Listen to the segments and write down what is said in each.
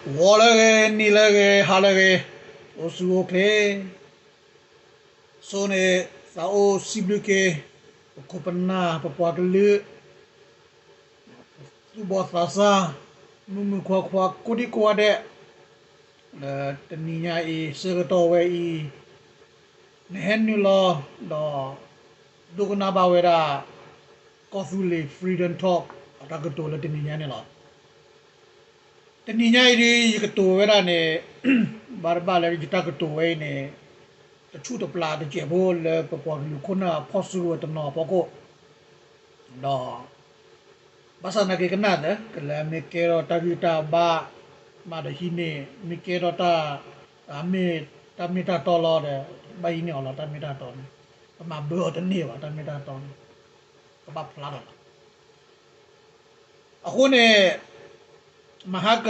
ဂီၤလၢအဂ့ၤ, နံၤလၢအဂ့ၤ, ဟါလၢအဂ့ၤ, အိၣ်ဆူၣ်အိၣ်ချ့, ဆိန့ၣ် သးအိၣ်စံးဘျုးက့ၤ ပခိၣ်ပနၢ် ပပှၤကလုာ် သူၣ်ဘီၣ်သးစၢ် မုၣ်မုၣ်ခွါခွါ ကိးဒံကိးဂၤဒဲး, လၢတနံၤညါအံၤ ဆၢကတီၢ်ဝဲအံၤ နဟဲနုာ်လီၤဒီး ဒိကနၣ်ဘၣ်ဝဲဒၣ် ကီၢ်သူလ့ၤ Freedom Talk အတၢ်ကတိၤလၢတနံၤညါန့ၣ်လီၤ. တနံၤညါအံၤဒ် ယကတိၤဝဲဒၣ်န့ၣ် ဘၣ်တဘၣ်လၢယတၢ်ကတိၤဝဲအံၤန့ၣ် တဆူၣ်တပျၢ်တစဲးဖိလၢပပှၤကလုာ်ခိၣ်နၢ်ဖီၣ်စုကဝဲၤတနီၤအဖီခိၣ် ဒီး ဘၣ်ဆၣ်သနာ်က့ကနၣ်သ့ ကလၢမ့ၢ်ကဲထီၣ်တၢ်ဂံၢ်တၢ်ဘါ မၤဒီးဟံးန့ၢ် မ့ၢ်ကဲထီၣ်တၢ် မ့ၢ်တၢ်မ့ၢ်တၢ်တီလီၤဒီး ဘၣ်ဟံးန့ၢ်အီၤလီၤ တၢ်မ့ၢ်တၢ်တီန့ၣ် ကမၤဘၢအီၤတန့ၢ်ဘၣ် တၢ်မ့ၢ်တၢ်တီန့ၣ် ကဘၣ်ဖျါထီၣ်လီၤ. အဃိန့ၣ် မဟါက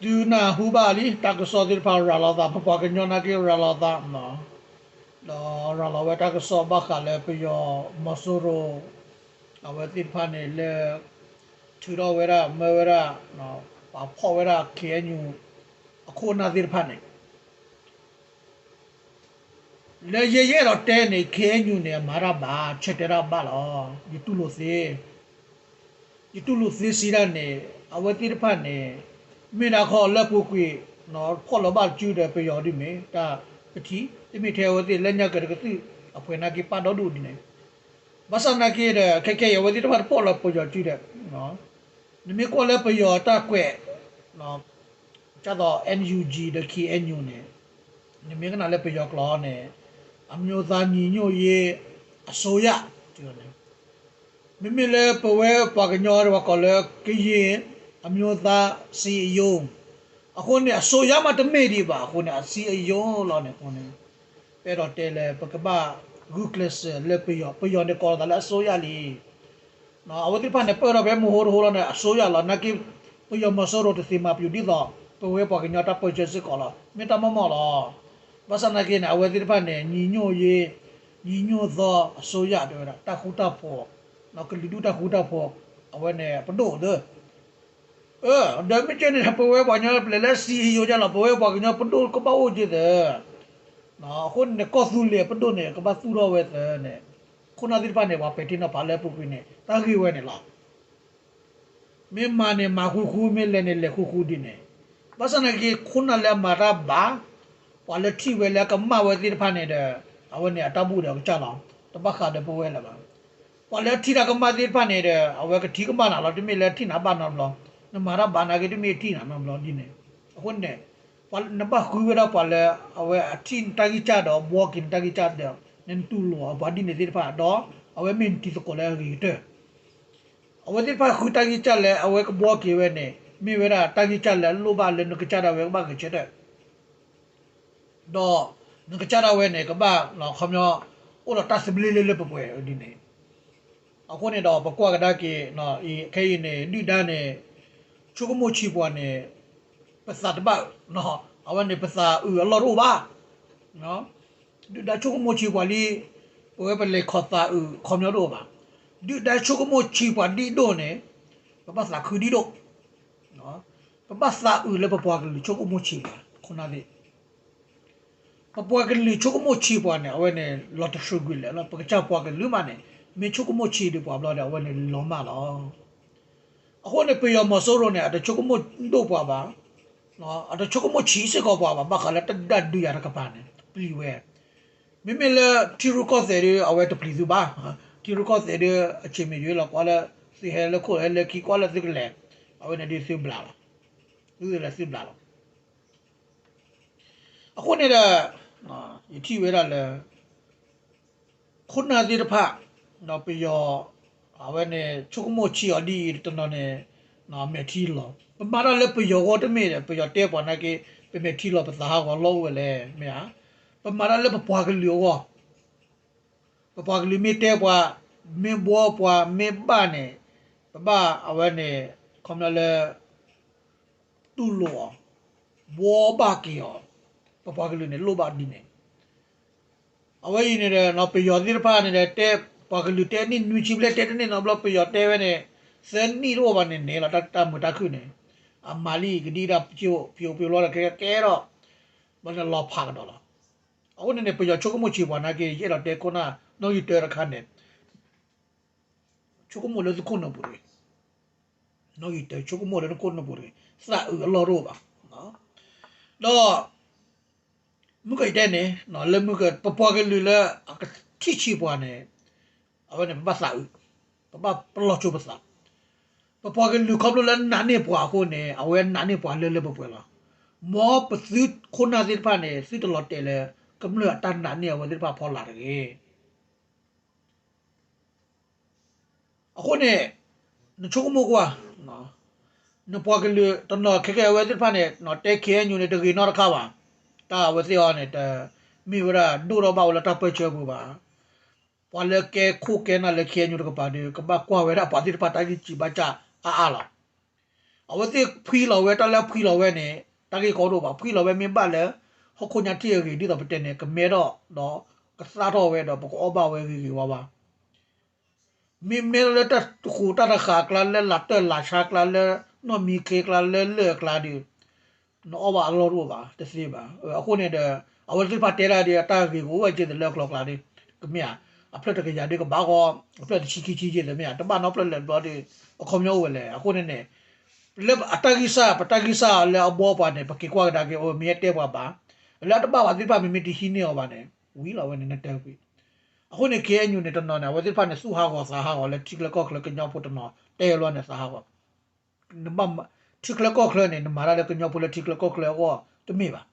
သုနၢ်ဟူဘၣ်လံ တၢ်ကစီၣ်သ့ၣ်တဖၣ်ရၤလီၤသး ပပှၤကညီနာ်က့ရၤလီၤသး ဒီးရၤလီၤဝဲတၢ်ကစီၣ်ဘၣ်ဃးလၢပယီၤမီၤစိရိၤ အဝဲသ့ၣ်တဖၣ်န့ၣ်လၢ ထုးထီၣ်ဝဲဒၣ် မၢဝဲဒၣ် ပာ်ဖှိၣ်ဝဲဒၣ် ခ့ၣ်အဲၣ်ယူၣ် အခိၣ်အနၢ်သ့ၣ်တဖၣ်န့ၣ် လၢယဲယအဲၣ်ဒိးတဲန့ၣ် ခ့ၣ်အဲၣ်ယူၣ်န့ၣ် အမၤတၢ်ဘၣ် ဆၢတဲာ်တၢ်ဘၣ်လီၤ. ယတူၢ်လိာ်သ့ ယတူၢ်လိာ်သ့စံးဒၣ်န့ၣ် အဝဲသ့ၣ်တဖၣ်န့ၣ် မ့ၢ်ဒၣ်ခီလၢပူၤကွံာ် ဖီၣ်လီၤဘၣ်စုဒီးပယီၤဒ်မ့ၢ် တၢ်ကထံၣ် တမ့ၢ်ထဲအဝဲသ့ၣ်လၢညါက့ၤတကသုၣ် အပှဲၤနာ်က့ပာ်ဒီဒူၣ်ဒ်န့ၣ် ဘၣ်ဆၣ်သနာ်က့ဒီး ခဲကဲအံၤ အဝဲသ့ၣ်တဖၣ်တဖီၣ်လီၤပယီၤစုဒီး နမ့ၢ်ကွၢ်လၢပယီၤတၢ်ကွဲး ဒ်သိး NUG ဒီး ခ့ၣ်အဲၣ်ယူၣ် န့ၣ် နမ့ၢ်ကနၣ်လၢပယီၤကျိာ်န့ၣ် အမျိုးသားညီညွတ်ရေးအစိုးရ န့ၣ် မ့မ့ၢ်လၢပဝဲပှၤကညီပှၤကိးလၢ ကရင်အမျိုးသားအစည်းအရုံး အဃိန့ၣ် အစိုးရမးတမ့ၢ်ဒံးဘၣ် အဃိန့ၣ် အစည်းအရုံး လီၤန့ၣ်အဃိန့ၣ် ပအဲၣ်ဒိးတဲလၢပကဘၣ်ဂုာ်ကျဲးစၢးလၢပယီၤ ပယီၤန့ၣ်ကိးလီၤသးလၢအစိုးရလံ အဝဲသ့ၣ်တဖၣ်န့ၣ် ပၢၢ်ထီၣ်ဖဲမဟိတဟိလီၤန့ၣ် အစိုးရလီၤ နာ်က့ ပယီၤမီၤစိရိၤတသ့မၤပယီၤဒ်သိး ပဝဲပှၤကညီတၢ်ပၢဆှၢစ့ၢ်ကီးလီၤ မ့ၢ်တၢ်မ့ၢ်မ့ၢ်လီၤ ဘၣ်ဆၣ်သနာ်က့န့ၣ် အဝဲသ့ၣ်တဖၣ်န့ၣ် ညီညွတ်ရေး ညီညွတ်သောအစိုးရ တဲဝဲဒၣ် တၢ်ဃူတၢ်ဖိး ကလုာ်ဒူၣ်တၢ်ဃူတၢ်ဖိး အဝဲန့ၣ် ပဒိၣ်သ့ ဒီးမ့ၢ်ကဲန့ၣ် ပဝဲပှၤကညီပျဲၤလၢစံယိၤဒ်လီၤ ပဝဲပှၤကညီပဒိၣ်ကဘၣ်အိၣ်က့ၤသ့ အဃိန့ၣ် ကီၢ်သူလ့ၤပဒိၣ်န့ၣ် ကဘၣ်သူၣ်ထီၣ်ဝဲသ့န့ၣ် ခိၣ်နၢ်သ့ၣ်တဖၣ်န့ၣ် ပှၤပဲာ်ထံနီၤဖးလၢပူၤကွံာ်န့ၣ် တၢ်ဂ့ၢ်ဝဲန့ၣ်လီၤ. မ့ၢ်မၤန့ၣ်မၤဃူဃူ မ့ၢ်လဲၤန့ၣ်လဲၤဃူဃူဒ်န့ၣ် ဘၣ်ဆၣ်သနာ်က့ ခိၣ်နၢ်လၢအမၤတၢ်ဘၣ် ပှၤလၢထံၣ်ဝဲလၢအကမၣ်ဝဲသ့ၣ်တဖၣ်န့ၣ်ဒီး အဝဲန့ၣ်အတၢ်ဘူၣ်ဒီးအကစၢ်လီၤ တဘၣ်ဃးဒီးပဝဲလၢၤဘၣ်. ပှၤလၢအထံၣ်တၢ်ကမၣ်သ့ၣ်တဖၣ်န့ၣ်ဒီး အဝဲကထံၣ်ကမၣ်နၤလီၤ တမ့ၢ်လၢထံၣ်နၤဘၣ်နီတဘျီ နမၤတၢ်ဘၣ်နာ်က့တမ့ၢ်ထံၣ်နၤနီတဘျီဒ်န့ၣ် အဃိန့ၣ် နဘၣ်ဃုဝဲဒၣ်ပှၤလၢ အဝဲအထံၣ်နတၢ်ဂံၢ်စၢ်ဒီး ဘှီက့ၤနတၢ်ဂံၢ်စၢ်ဒီး နတူၢ်လိာ်အပှၤဒ်န့ၣ်သ့ၣ်တဖၣ် ဒီးအဝဲမ့ၢ်နတံၤသကိးလၢအဂ့ၤကတၢၢ် အဝဲသ့ၣ်တဖၣ်ဃုတၢ်ဂံၢ်စၢ်လၢအဝဲကဘှီက့ၤဝဲန့ၣ် မ့ၢ်ဝဲဒၣ်တၢ်ဂံၢ်စၢ်လၢအလိၣ်ဘၣ်လၢနကစၢ်ဒၣ်ဝဲကဘၣ်ဂဲၤဆၢထၢၣ် ဒီးနကစၢ်ဒၣ်ဝဲန့ၣ် ကဘၣ်ခီပညီ အိၣ်ဒီးတၢ်သဘျ့လၢလၢပှဲၤပှဲၤဒ်န့ၣ် အဃိန့ၣ်ဒီး ပကွၢ်ကဒါက့ၤ ခဲအံၤန့ၣ် ဒုၣ်ဒါန့ၣ် ဆိကမိၣ်ဆံးပှၤန့ၣ် ပသးတဘၣ် အဝဲန့ၣ် ပသးအုးအလီၢ်တအိၣ်ဘၣ် ဒုၣ်ဒါဆိကမိၣ်ဆံးပှၤလံ ပဝဲပလဲၤခီၣ်သးအုးခီပညီတအိၣ်ဘၣ်. ဒုၣ်ဒါဆိကမိၣ်ဆံးပှၤဒ်ဒိၣ်န့ၣ် ပဘၣ်သးခုဒ်ဒိၣ် ပဘၣ်သးအုးလၢပပှၤကလုာ်ဆိကမိၣ်ဆံးပှၤ ခိၣ်နၢ်သ့ၣ် ပပှၤကလုာ်ဆိကမိၣ်ဆံးပှၤန့ၣ် အဝဲန့ၣ် လီၤတဆှုးကွံာ်လဲၣ်လီၤ. ပကစၢ်ပှၤကလုာ်မးန့ၣ် မ့ၢ်ဆိကမိၣ်ဆံးဒံးပှၤဘျီဒီး အဝဲန့ၣ်လီၤမၢ်လီၤ. အဃိန့ၣ် ပယီၤမီၤစိရိၤန့ၣ် အတဆိကမိၣ်ဒိၣ်ပှၤဘၣ်. အတဆိကမိၣ်ဆံးစ့ၢ်ကီးပှၤဘၣ် ဘၣ်ဃးလၢတၢ်ဒုးယၤတကပၤန့ၣ် ပျံၤဝဲ မ့မ့ၢ်လၢထံရူၢ်ကီၢ်သဲးဒီး အဝဲတပျံၤသုဘၣ်. ထံရူၢ်ကီၢ်သဲးဒီး အဆံးမ့ၢ်ယွၤလီၤ ကွၢ်လၢသုဟဲလၢခိၣ်ဟဲလၢခံ ကွၢ်လၢသုကလဲၤ အဝဲန့ၣ်ဒ်သုဘျးလီၤ. သုလဲၤသုဘျးလီၤ. အဃိန့ၣ်ဒီး ယထံၣ်ဝဲဒၣ်လၢ ခိၣ်နၢ်သ့ၣ်တဖၣ် ပယီၤ အဝဲန့ၣ် ဆိကမိၣ်ဆံးအီၤဒ်အံၤတနီၤန့ၣ် မဲာ်ထံလီၤ. ပမၤတၢ်လၢပယီၤအဂီၢ်တမ့ၢ်ဒီး ပယီၤတဲပှၤနာ်က့ ပမဲာ်ထံလီၤ ပသးဟးဂီၤလီၢ်အိၣ်ဝဲလဲၣ် မ့ၢ်ဧါ. ပမၤတၢ်လၢပပှၤကလုာ်အဂီၢ် ပပှၤကလုာ်မ့ၢ်တဲပှၤ မ့ၢ်ဘှီပှၤ မ့ၢ်ဘၣ်န့ၣ် ပဘၣ်အဝဲန့ၣ် ခီပညီလၢ တူၢ်လိာ်အီၤ ဘှီဘၣ်က့ၤအီၤ ပပှၤကလုာ်န့ၣ်လိၣ်ဘၣ်ဒ်န့ၣ် အဝဲအံၤန့ၣ်ဒီး ပယီၤသ့ၣ်တဖၣ်န့ၣ်ဒီး တဲ ပှၤကလုာ်တဲနံၣ်နွံဆံဘျဲၣ် တဲတန့ၢ်နီတဘျီ ပယီၤတဲဝဲန့ၣ် သၢနံၣ်တအိၣ်ဘၣ်န့ၣ် နဲလီၤတၢ်မုာ်တၢ်ခုၣ်န့ၣ် အမၤလံကဒံဒၣ် ပျိပျိလီၤဒီး ကဲကဲဒီး ဘၣ်န့ၣ်လီၤဖးကဒီးလီၤ. အဃိန့ၣ်န့ၣ် ပယီၤဆိကမိၣ်ဆံးပှၤနာ်က့ ယအဲၣ်ဒိးတဲခိၣ်နၢ် နီၣ်ဂံၢ်တၢတခါန့ၣ် ဆိကမိၣ်လၢသုခိၣ်နူာ်ပူၤတဂ့ၤ, နီၣ်ဂံၢ်တၢဆိကမိၣ်လၢနခိၣ်နူာ်ပူၤတဂ့ၤ, သးအုးအလီၢ်တအိၣ်ဘၣ်. ဒီး မုၢ်ကယတဲန့ၣ် လၢမုၢ်က ပပှၤကလုာ်လၢအကထံၣ်ဆံးပှၤန့ၣ် အဝဲန့ၣ် ပဘၣ်သးအုး, ပဘၣ်ပလီၢ်ဆိပသး, ပပှၤကလုာ်ခီဖျိလၢနာ်န့ၢ်ပှၤအဃိန့ၣ် အဝဲနာ်န့ၢ်ပှၤလၢလၢပှဲၤပှဲၤလီၤ. မ်ပသုခိၣ်နၢ်သ့ၣ်တဖၣ်န့ၣ် သုတလီၤတဲာ်လၢ ကမျၢၢ်အတၢ်နာ်န့ၢ်အဝဲသ့ၣ်တဖၣ်ဖီလာ်တဂ့ၤ. အဃိန့ၣ် နဆိကမိၣ်ကွၢ်, နပှၤကလုာ်တနီၤခဲကဲအဝဲသ့ၣ်တဖၣ်န့ၣ် တဲ ခ့ၣ်အဲၣ်ယူၣ် န့ၣ် တဂ့ၤနီတခါဘၣ်. တၢ်အဝဲသ့ၣ်အီၤန့ၣ် တမ့ၢ်ဝဲဒၣ်ဒိၣ်ထီၣ်ဘၣ်ဝဲလၢတၢ်ပၢၢ်ဆၢပူၤဘၣ်. ပှၤလၢကဲခိၣ်ကဲနၢ်လၢ ခ့ၣ်အဲၣ်ယူၣ် တကပၤဒီး ကဘၣ်ကွၢ်ဝဲဒၣ်ပှၤသ့ၣ်တဖၣ်တၢ်ဂံၢ်စံးဘၣ်စၢ်အါအါလီၤ. အဝဲသ့ၣ်ဖှံလီၤဝဲ တၢ်လၢဖှံလီၤဝဲန့ၣ် တၢ်ဂ့ၢ်ကီဒိၣ်ဘၣ်. ဖှံလီၤဝဲမ့ၢ်ဘၣ်လၢ ဟီၣ်ခိၣ်ညါထံၣ်အဂ့ၤ ဒ်သိးပတဲန့ၣ် ကမဲထီၣ်ဒီး ကသၣ်ထီၣ်ဝဲဒီး ပကအီၣ်ဘၣ်ဝဲဂ့ၤဂ့ၤဝါဝါ မ့မ့ၢ်လၢတၢ်တဃူးတၢ်တဃာ်အကျါ လၢလၤတၢၢ်လၤဆါအကျါ လၢနီၢ်မံခ့အကျါ လၢလၢၢ်အကျါဒီး နအီၣ်ဘၣ်အလီၢ်တအိၣ်ဘၣ် တသ့ဘၣ်. အဃိန့ၣ်ဒီး အဝဲသ့ၣ်တဖၣ်တဲဒၣ်ဒီး အတၢ်ဂ့ၢ်ကအိၣ်ဝဲက့ၤသလၢအကျိၤအကျဲဒီး ကမ့ၢ်ဧါ, အဖျၢၣ်တကယၤဒီးကဘၣ်ဂီၢ် အဖျၢၣ်တဆံခံဆံက့ၤသ့မ့ၢ်ဧါ, တဘၣ်နီတဖျၢၣ်လဲၤဘျီဒီး အခီပညီအိၣ်ဝဲလဲၣ်. အဃိန့ၣ်န့ၣ် လၢအတၢ်ဂံၢ်စၢ် ပတၢ်ဂံၢ်စၢ်လၢအဘှီပှၤန့ၣ် ပက့ၤကွၢ်ကဒါက့ၤ အဝဲမ့ၢ်တဲပှၤဘၣ်, လၢအတဘၣ်ပှၤသ့ၣ်တဖၣ် မ့မ့ၢ်တဟံးန့ၢ်အီၤဘၣ်န့ၣ် ဝံၤလီၤဝဲန့ၣ် နတဲကွံာ်. အဃိန့ၣ် ခ့ၣ်အဲၣ်ယူၣ် န့ၣ် တနီၤန့ၣ် အဝဲသ့ၣ်တဖၣ်န့ၣ် သူၣ်ဟးဂီၤသးဟးဂီၤလၢထံချၢကီၢ်ချၢ ကညီဖိတနီၤ တဲလီၤန့ၣ် သးဟးဂီၤ နဘၣ်မၤ ထံချၢကီၢ်ချၢန့ၣ် နမၤတၢ်လၢကညီဖိလၢထံချၢကီၢ်ချၢအဂီၢ် တမ့ၢ်ဘၣ်.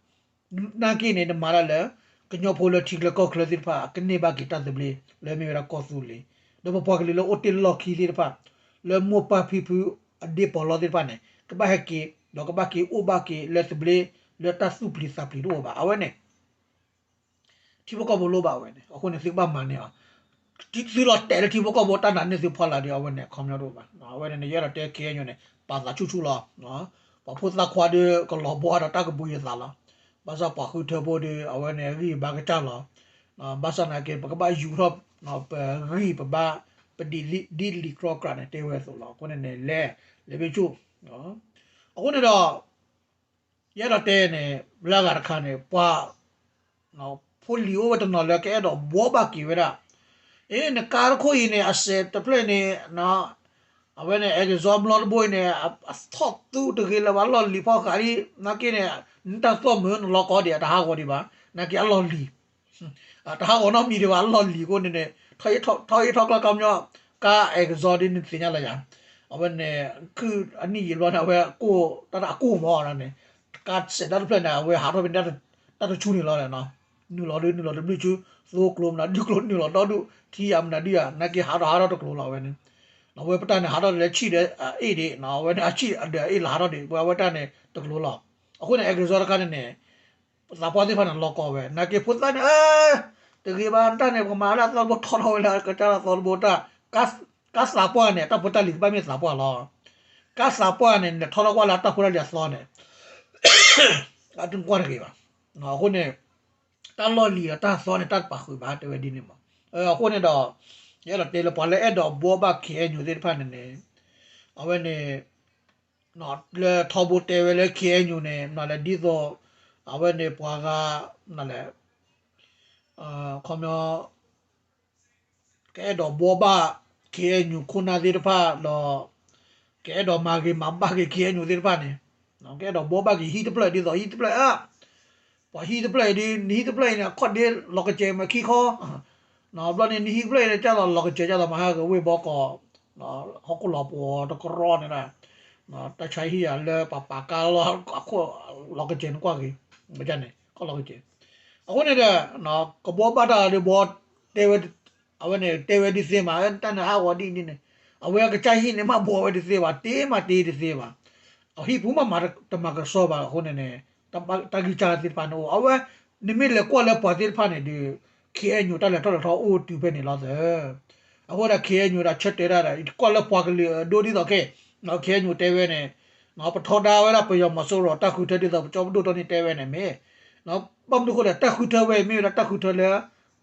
နာ်က့န့ၣ် နမၤတၢ်လၢ ကညီဖိလၢထံချၢကီၢ်ချၢသ့ၣ်တဖၣ် ကန့ၢ်ဘၣ်က့ၤတၢ်သဘျ့ လၢမ့ၢ်ဝဲဒၣ်ကီၢ်သူလ့ၤ, ဒီးပပှၤကလုာ်လၢအိၣ်တ့ၢ်လီၢ်ခံသ့ၣ်တဖၣ် လၢမိၢ်ပၢ်ဖံဖုအဒ့ပီးလီသ့ၣ်တဖၣ်န့ၣ် ကဘၣ်ဟဲက့ၤ ဒီးကဘၣ်က့ၤအိၣ်ဘၣ်က့ၤလၢသဘျ့ လၢတၢ်သူၣ်ပျံၤသးပျံၤတအိၣ်ဘၣ်. အဝဲန့ၣ် ထံဖိကီၢ်ဖိလိၣ်ဘၣ်ဝဲန့ၣ် အဃိန့ၣ် သုကဘၣ်မၤန့ၢ်အီၤ, သုလီၤတဲာ်လၢထံဖိကီၢ်ဖိတၢ်နာ်န့ၢ်သုဖီလာ်ဒီး အဝဲန့ၣ် အခီပညီတအိၣ်ဘၣ်. အဝဲန့ၣ် ယအဲၣ်ဒိးတဲ ခ့ၣ်အဲၣ်ယူၣ် န့ၣ် ပာ်သးဆူၣ်ဆူၣ်လီၤ. ပှၤဖိသၣ်ခွါဒီး ကလီၤဘှီဒီးတၢ်ကဘှံးအသးလီၤ. ဘၣ်ဆၣ်ပှၤဃုထၢဖိဒီး အဝဲန့ၣ် ဂံၢ်ဘါကစၢ်လီၤ. ဘၣ်ဆၣ်နာ်က့ ပကဘၣ်ယူၤထီၣ် ပဂံၢ်ပဘါ ပဒ်လံာ်ကြီကြၢ်န့ၣ် တဲဝဲအသိးလီၤ. အဃိန့ၣ်န့ၣ် လဲၤ လဲၤဘ့ၣ်ဆူၣ် အဃိန့ၣ်ဒီး ယအဲၣ်ဒိးတဲန့ၣ် လၢအဂၤတခါန့ၣ် ပှၤ ဖိလံၤအိၣ်ဝဲတနီၤလၢကအဲၣ်ဒိးဘှီဘၣ်က့ၤဝဲဒၣ်, အ့ နကါတခိၣ်အံၤန့ၣ် အစဲးတဖျၢၣ်န့ၣ် အဝဲန့ၣ် အဲကစီဘျီတဘိအံၤန့ၣ် အဆီၣ်သူတဂ့ၤလၢၤဘၣ် လီၢ်လံၤဖီၣ်ဃာ်လံ, နာ်က့န့ၣ် နတၢ်သီၣ်မုာ်နလီၤကီဒံး အတဟးဂီၤဒံးဘၣ်, နာ်က့အလီၢ်လံၤ တဟးဂီၤနီတမံၤဒံးဘၣ် အလီၢ်လံၤအဃိန့ၣ်န့ၣ် ထီၣ်အ့ၣ်ထီၣ်ကျါကီပညီ ကါအဲကစီဒ်န့ၣ်သ့ၣ်ညါလၢယၤ, အဝဲန့ၣ် ခုၣ်အနံၣ်ယံာ်ဘျီန့ၣ် အဝဲကိၢ် တၢ်တၢ်အကိၢ်မီၤန့ၣ်, ကါစဲးတၢ်တဖျၢၣ်န့ၣ် အဝဲဟးထီၣ်ဖဲန့ၣ် တၢ်တဆူန့ၣ်လီၤန့ၣ်, နုာ်လီၤဒုးနုာ်လီၤတဘျုးဆူ, သိကျိမနုၤဒုးကျိနုာ်လီၤဒီဒူၣ် ထံယၤမနုၤဒုးယၤ နာ်က့ဟးထီၣ်ဟးထီၣ်တကျိၤလီၤအဝဲန့ၣ်, အဝဲပတၢ်န့ၣ် ဟးထီၣ်လၢဆံၣ်ဒီးအ့ၣ်ဒံး အဝဲန့ၣ်အဆံၣ်ဒီးအ့ၣ်လီၤဟးထီၣ်ဒံး ပဝဲတၢ်န့ၣ်တကျိၤလီၤ, အဃိန့ၣ် အဲကစီတခါန့ၣ်န့ၣ် သးပှၢ်သ့ၣ်တဖၣ်န့ၣ် လီၤကီဝဲ နာ်က့ဖိသၣ်န့ၣ် တဂ့ၤဘၣ် တၢ်န့ၣ် ပကမၤလၢအသီတဘိ ထီထီၣ်ဝဲလၢကစၢ်လၢအသီတဘိတၢ်, ကါသးပှၢ်န့ၣ် တၢ်ဖိတၢ်လံၤကဘၣ်မ့ၢ်သးပှၢ်လီၤ, ကါသးပှၢ်န့ၣ် နထီထီၣ်ကွၢ်လၢတၢ်ဖိတၢ်လံၤအသီန့ၣ် အတကွၢ်တဂ့ၤဘၣ်, အဃိန့ၣ် တၢ်လီၢ်လံၤဒီးတၢ်သီန့ၣ် တၢ်တပာ်ဃုာ်ဘၣ် တဲဝဲဒ်န့ၣ်မး, အဃိန့ၣ်ဒီး ယအဲၣ်ဒိးတဲလၢပှၤလၢအဲၣ်ဒိးဘှီဘၣ် ခ့ၣ်အဲၣ်ယူၣ် သ့ၣ်တဖၣ်န့ၣ်န့ၣ် အဝဲန့ၣ် လၢထီဘိတဲဝဲလၢ ခ့ၣ်အဲၣ်ယူၣ် န့ၣ် မနုၤလဲၣ် ဒ်သိး အဝဲန့ၣ်ပှၤဂၤ မနုၤလဲၣ် ခီပညီ ကအဲၣ်ဒိးဘှီဘၣ် ခ့ၣ်အဲၣ်ယူၣ် ခိၣ်နၢ်သ့ၣ်တဖၣ်ဒီး ကအဲၣ်ဒိးမၤဂ့ၤမၤဘၣ်က့ၤ ခ့ၣ်အဲၣ်ယူၣ် သ့ၣ်တဖၣ်န့ၣ် ကအဲၣ်ဒိးဘှီဘၣ်က့ၤဟံၣ်တဖျၢၣ် ဒ်သိးဟံၣ်တဖျၢၣ်အံၤ ပှၤဟံၣ်တဖျၢၣ်အံၤဒ် နဟံၣ်တဖျၢၣ်အံၤန့ၣ် အခီၣ်ဒ့လီၤကစဲၤမ့ၢ်ခံခီ ဘျီန့ၣ် နဟံၣ်တဖျၢၣ်အံၤန့ၣ် ကၢ်သိးလီၤကစဲၤကၢ်သိးမၤဟါဂ့ၤဝ့ၢ်ဘီကီး ဟီၣ်ခိၣ်လီၤပှီၤတကရီန့ၣ် တၢ်ဆါဟံၣ်ယၤလၢပပာ်ကါလီၤ အခိၣ်လီၤကစဲၤနကွၢ်က့ၤ န့ၣ် ခီၣ်လီၤကစဲၤ အဃိန့ၣ်ဒီး ကဘှီဘၣ်တၢ်ဒီးဘှီ တဲဝဲ အဝဲန့ၣ် တဲဝဲဒ်သ့မး တၢ်န့ၣ်ဟးဂီၤဒ်န့ၣ်န့ၣ် အဝဲအကစၢ်ဟံၣ်န့ၣ် မ့ၢ်ဘှီဝဲဒ်သ့ဘၣ် တ့မးတ့ဒ်သ့ဘၣ် အဟံၣ်ပူၤမးမးတမၤကဆှီဘၣ်အဃိန့ၣ်န့ၣ် တၢ်ဂံၢ်စၢ်သ့ၣ်တဖၣ်န့ၣ်အိၣ် အဝဲ နမ့ၢ်လဲၤကွၢ်လၢပှၤသ့ၣ်တဖၣ်န့ၣ်ဒီး ခ့ၣ်အဲၣ်ယူၣ် တၢ်လဲၤထီၣ်လဲၤထီအိၣ်တုၤဖဲန့ၣ်လီၤသၢ အဃိဒီး ခ့ၣ်အဲၣ်ယူၣ် ဒီးဆၢတဲာ်တၢ်ဒီး ကွၢ်လၢပှၤကလုာ်အဒိဒ်သိးခဲ ခ့ၣ်အဲၣ်ယူၣ် တဲဝဲန့ၣ် ပထီဒါဝဲဒၣ်ပယီၤမီၤစိရိၤတၢ်ဃုထၢဒ်သိး ပကၠီပဒိၣ်တီန့ၣ်တဲဝဲန့ၣ်မ့ၢ် ဘၣ်မနုၤအဃိလဲၣ် တၢ်ဃုထၢဝဲအံၤမ့ၢ်ဝဲဒၣ်တၢ်ဃုထၢလၢ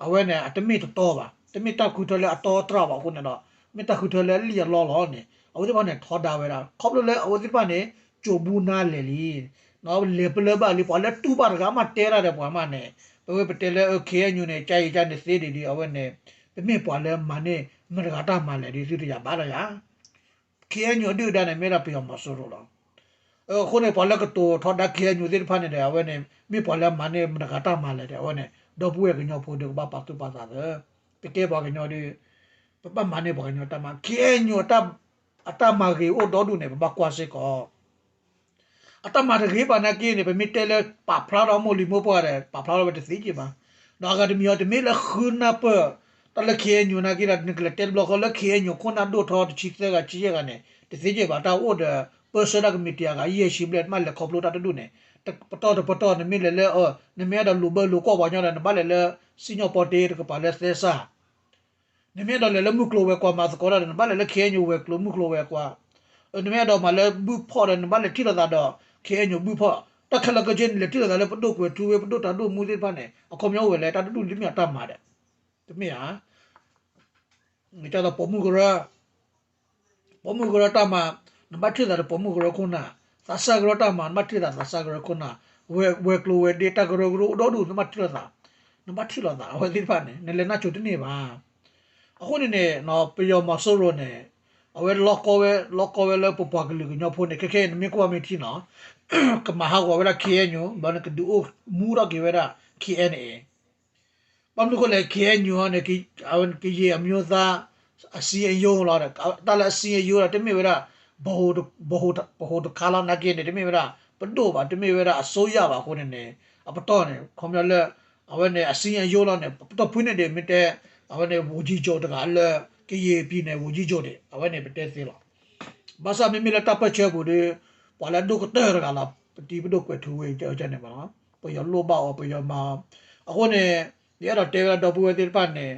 အဝဲန့ၣ် အတမ့ၢ်တတီဘၣ် တမ့ၢ်တၢ်ဃုထၢလၢအတီအတြၢ်ဘၣ်အဃိန့ၣ်ဒီး မ့ၢ်တၢ်ဃုထၢလၢအလံၣ်အလီလီၤန့ၣ် အဝဲသ့ၣ်တဖၣ်န့ၣ် ထီဒါဝဲဒၣ် ခီဖျိလၢအဝဲသ့ၣ်တဖၣ်န့ၣ် ကၠိၤဘူနါလဲၣ်လံ, လဲၤပလၢၢ်ဘၣ်လံ, ပှၤလၢတူၢ်ဘၣ်တဂၤမးတဲတၢ်ဒီးပှၤမးန့ၣ်, ပဝဲပတဲလၢ KNU န့ၣ် ကယံာ်ကန့ၣ်သ့ဒံးဒံး အဝဲန့ၣ် ပမ့ၢ်ပှၤလၢမၤန့ၢ်မတၤဂၤတၢ်မၤလဲၣ်ဒီး သုတယၤဘၣ်လီၤယၤ KNU အဒုၣ်အဒါန့ၣ် မ့ၢ်ဒၣ်ပယီၤမီၤစိရိၤလီၤ. အဃိန့ၣ် ပှၤလၢကတိၤထီဒါ KNU သ့ၣ်တဖၣ်န့ၣ်ဒီး အဝဲန့ၣ် မ့ၢ်ပှၤလၢမၤန့ၢ်မတၤဂၤတၢ်မၤလဲၣ်ဒီး အဝဲန့ၣ် ဒီပုၢ်ဝဲၢ်ကညီဖိဒီးကဘၣ်ပာ်သူၣ်ပာ်သးသၢ, ပကဲပှၤကညီဒီး ပဘၣ်မၤန့ၢ်ပှၤကညီတၢ်မၤ, KNU အတၢ်မၤဂ့ၤအိၣ်ဒီဒူၣ်န့ၣ် ပဘၣ်ကွၢ်စ့ၢ်ကီး အတၢ်မၤတဂ့ၤဘၣ်နာ်က့န့ၣ် ပမ့ၢ်တဲလၢပာ်ဖျါထီၣ်မိၢ်လံၤမိၢ်ပှၢ်ဒီး ပာ်ဖျါထီၣ်ဝဲတသ့က့ဘၣ်. ဒီးအဂၤတမံၤအီၤ တမ့ၢ်လၢဃုနၢ်ပၢၢ် တၢ်လၢ KNU နာ်က့ဒီး နကလဲၤတဲတဘျီဃီလၢ KNU ခိၣ်နၢ်ဒိၣ်ထီတဆံသၢဂၤ ဆံယဲၢ်ဂၤန့ၣ် တသ့က့ဘၣ်. တၢ်အိၣ်ဒီး ပၢဆှၢတၢ်ကမံးတံာ်အဂၤ ယဲၢ်ဆံဘျဲၣ် နဘၣ်လဲၤခီဖျိတၢ်တဒူၣ်န့ၣ် ပတီၢ်တပတီၢ် နမ့ၢ်လဲၤလၢ နမ့ၢ်အဲၣ်ဒိးလိာ်ဘၢလိာ်ကွီၢ်ပှၤကညီဒီး နဘၣ်လဲၤလၢ စံၣ်ညီၣ်ပီတ့တကပၤလၢသဲစး နမ့ၢ်အဲၣ်ဒိးလဲၤလၢမုၢ်ကျိၤဝဲၤကွာ်မၤသကိးတၢ်ဒီး နဘၣ်လဲၤလၢ KNU ဝဲၤကျိၤမုၢ်ကျိၤဝဲၤကွာ်, နမ့ၢ်အဲၣ်ဒိးမၤလၢဘုၣ်ဖီၣ်ဒီး နဘၣ်လဲၤထံၣ်လိာ်သးဒီး KNU ဘုၣ်ဖီၣ်, တၢ်ခဲလၢာ်ခဲဆ့န့ၣ် လဲၤထံၣ်လိာ်သးလၢပဒိၣ်ကွဲၤထူဝ့ ပဒိၣ်တၢ်ဒိၣ်မူသ့ၣ်တဖၣ်န့ၣ် အခီပညီအိၣ်ဝဲလဲၣ် တၢ်တဒူၣ်န့ၣ်တမ့ၢ်အတၢ်မၤဒီး တမ့ၢ်ဧါ. ဒ်သိးပိာ်မုၣ်ကရၢ ပိာ်မုၣ်ကရၢတၢ်မၤ နဘၣ်ထံၣ်လိာ်သးဒီးပိာ်မုၣ်ကရၢခိၣ်နၢ်, သးစၢ်ကရၢတၢ်မၤ နဘၣ်ထံၣ်လိာ်သးသးစၢ်ကရၢခိၣ်နၢ်, ဝဲၤကျိၤဝဲၤဒ့တၢ်ကရၢကရိအိၣ်ဒီဒူၣ် နဘၣ်ထံၣ်လိာ်သး, နဘၣ်ထံၣ်လိာ်သး အဝဲသ့ၣ်တဖၣ်န့ၣ် နလဲၤနၢ်စိၤတန့ၢ်ဘၣ်. အဃိန့ၣ်န့ၣ် ပယီၤမီၤစိရိၤန့ၣ် အဝဲလီၤကီဝဲ လီၤကီဝဲလၢပပှၤကလုာ်ကညီဖိန့ၣ် ခဲခဲ နမ့ၢ်ကွၢ်မ့ၢ်ထံနီၤ ကမၤဟးဂီၤဝဲဒၣ် KNU ဘျီန့ၣ် ကဒုးအိၣ်မူထီၣ်က့ၤဝဲဒၣ် KNA ဘၣ်မနုၤဃိလဲၣ် KNU န့ၣ် အဝဲကယဲၢ်အမျိုးသား အစည်းအရုံးလီၤ. တၢ်လၢအစည်းအရုံးလီၤ တမ့ၢ်ဝဲဒၣ် ပဟိတခါလီၤနာ်က့န့ၣ် တမ့ၢ်ဝဲဒၣ် ပဒိၣ်ဘၣ် တမ့ၢ်ဝဲဒၣ်အစိုးရဘၣ်အဃိန့ၣ်န့ၣ် အပတီၢ်န့ၣ် ခီပညီလၢ အဝဲန့ၣ် အစည်းအရုံးလီၤန့ၣ် ပတီၢ်ဖုန့ၣ်ဒီး မ့ၢ်တဲ အဝဲန့ၣ် ဝန်ကြီးချုပ် တဂၤလၢ ကယဲၢ် ပြည်နယ် ဝန်ကြီးချုပ် န့ၣ် အဝဲန့ၣ် ပတဲသ့လီၤ. ဘၣ်ဆၣ်မ့မ့ၢ်လၢတၢ်ပၢၢ်ဆၢပူၤဒီး ပှၤလၢအဒိၣ်ကတၢၢ်တဂၤလီၤ ပတံၤပဒိၣ်ကွဲၤထူဝ့ ကန့ၣ်မးနီၤ ပယီၤလိၣ်ဘၣ်အီၤ ပယီၤမၤအီၤ အဃိန့ၣ် ယအဲၣ်ဒိးတဲဝဲဒၣ်ဒီပုၢ်ဝဲၢ်သ့ၣ်တဖၣ်န့ၣ်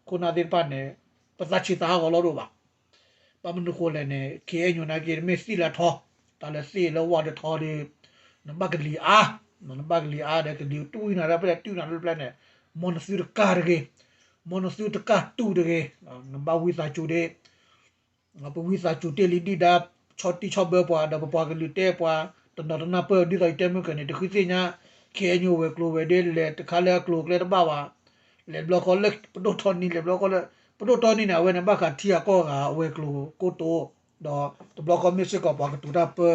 ခိၣ်နၢ်သ့ၣ်တဖၣ်န့ၣ် ပသးဆံးသးဟးဂီၤလီၤဒိၣ်ဘၣ်. ဘၣ်မနုၤဃိလဲၣ်န့ၣ် KNU နာ်က့ နမ့ၢ်သ့ၣ်လၢထီ တၢ်လၢသ့ၣ်လၢဝၣ်ဒီးထီဒီး နဘၣ်ကလံၤအါ နဘၣ်ကလံၤအါဒီး ကလံၤတူၢ်နၤလၢပျဲၢ် တူၢ်နၤလၢပျဲၢ်န့ၣ် မ်နသုတကၢ်တဂ့ၤ မ်နသုတကၢ်တူၢ်တဂ့ၤ နဘၣ်ဝံသးစူၤဒ့ ပဝံသးစူၤတ့ၢ်လံဒုၣ်ဒါ ဆီၣ်တံၢ်ဆီၣ်ဘၢပှၤ ဒီးပပှၤကလုာ်တဲပှၤ တနီၤတနၢ်ပၢၢ် ဒ်သိးယတဲမုၢ်ကၢၢ်န့ၣ် တဃုသ့ၣ်ညါ KNU ဝဲၤကျိၤဝဲၤဒ့ လဲၤတခါလၢအကျိၤအကျဲတဘၣ်ဘၣ် လဲၤဘျီဃီလၢပဒိၣ်တီနံၤ လဲၤဘျီဃီလၢ ပဒိၣ်တီနံၤန့ၣ် အဝဲန့ၣ်ဘၣ်ဃးထံဂၤကီၢ်ဂၤ အဝဲၤကျိၤကိတိာ် ဒီးတဘျီဃီမ့ၢ်စ့ၢ်ကီးပှၤကတိၤတၢ်ပၢ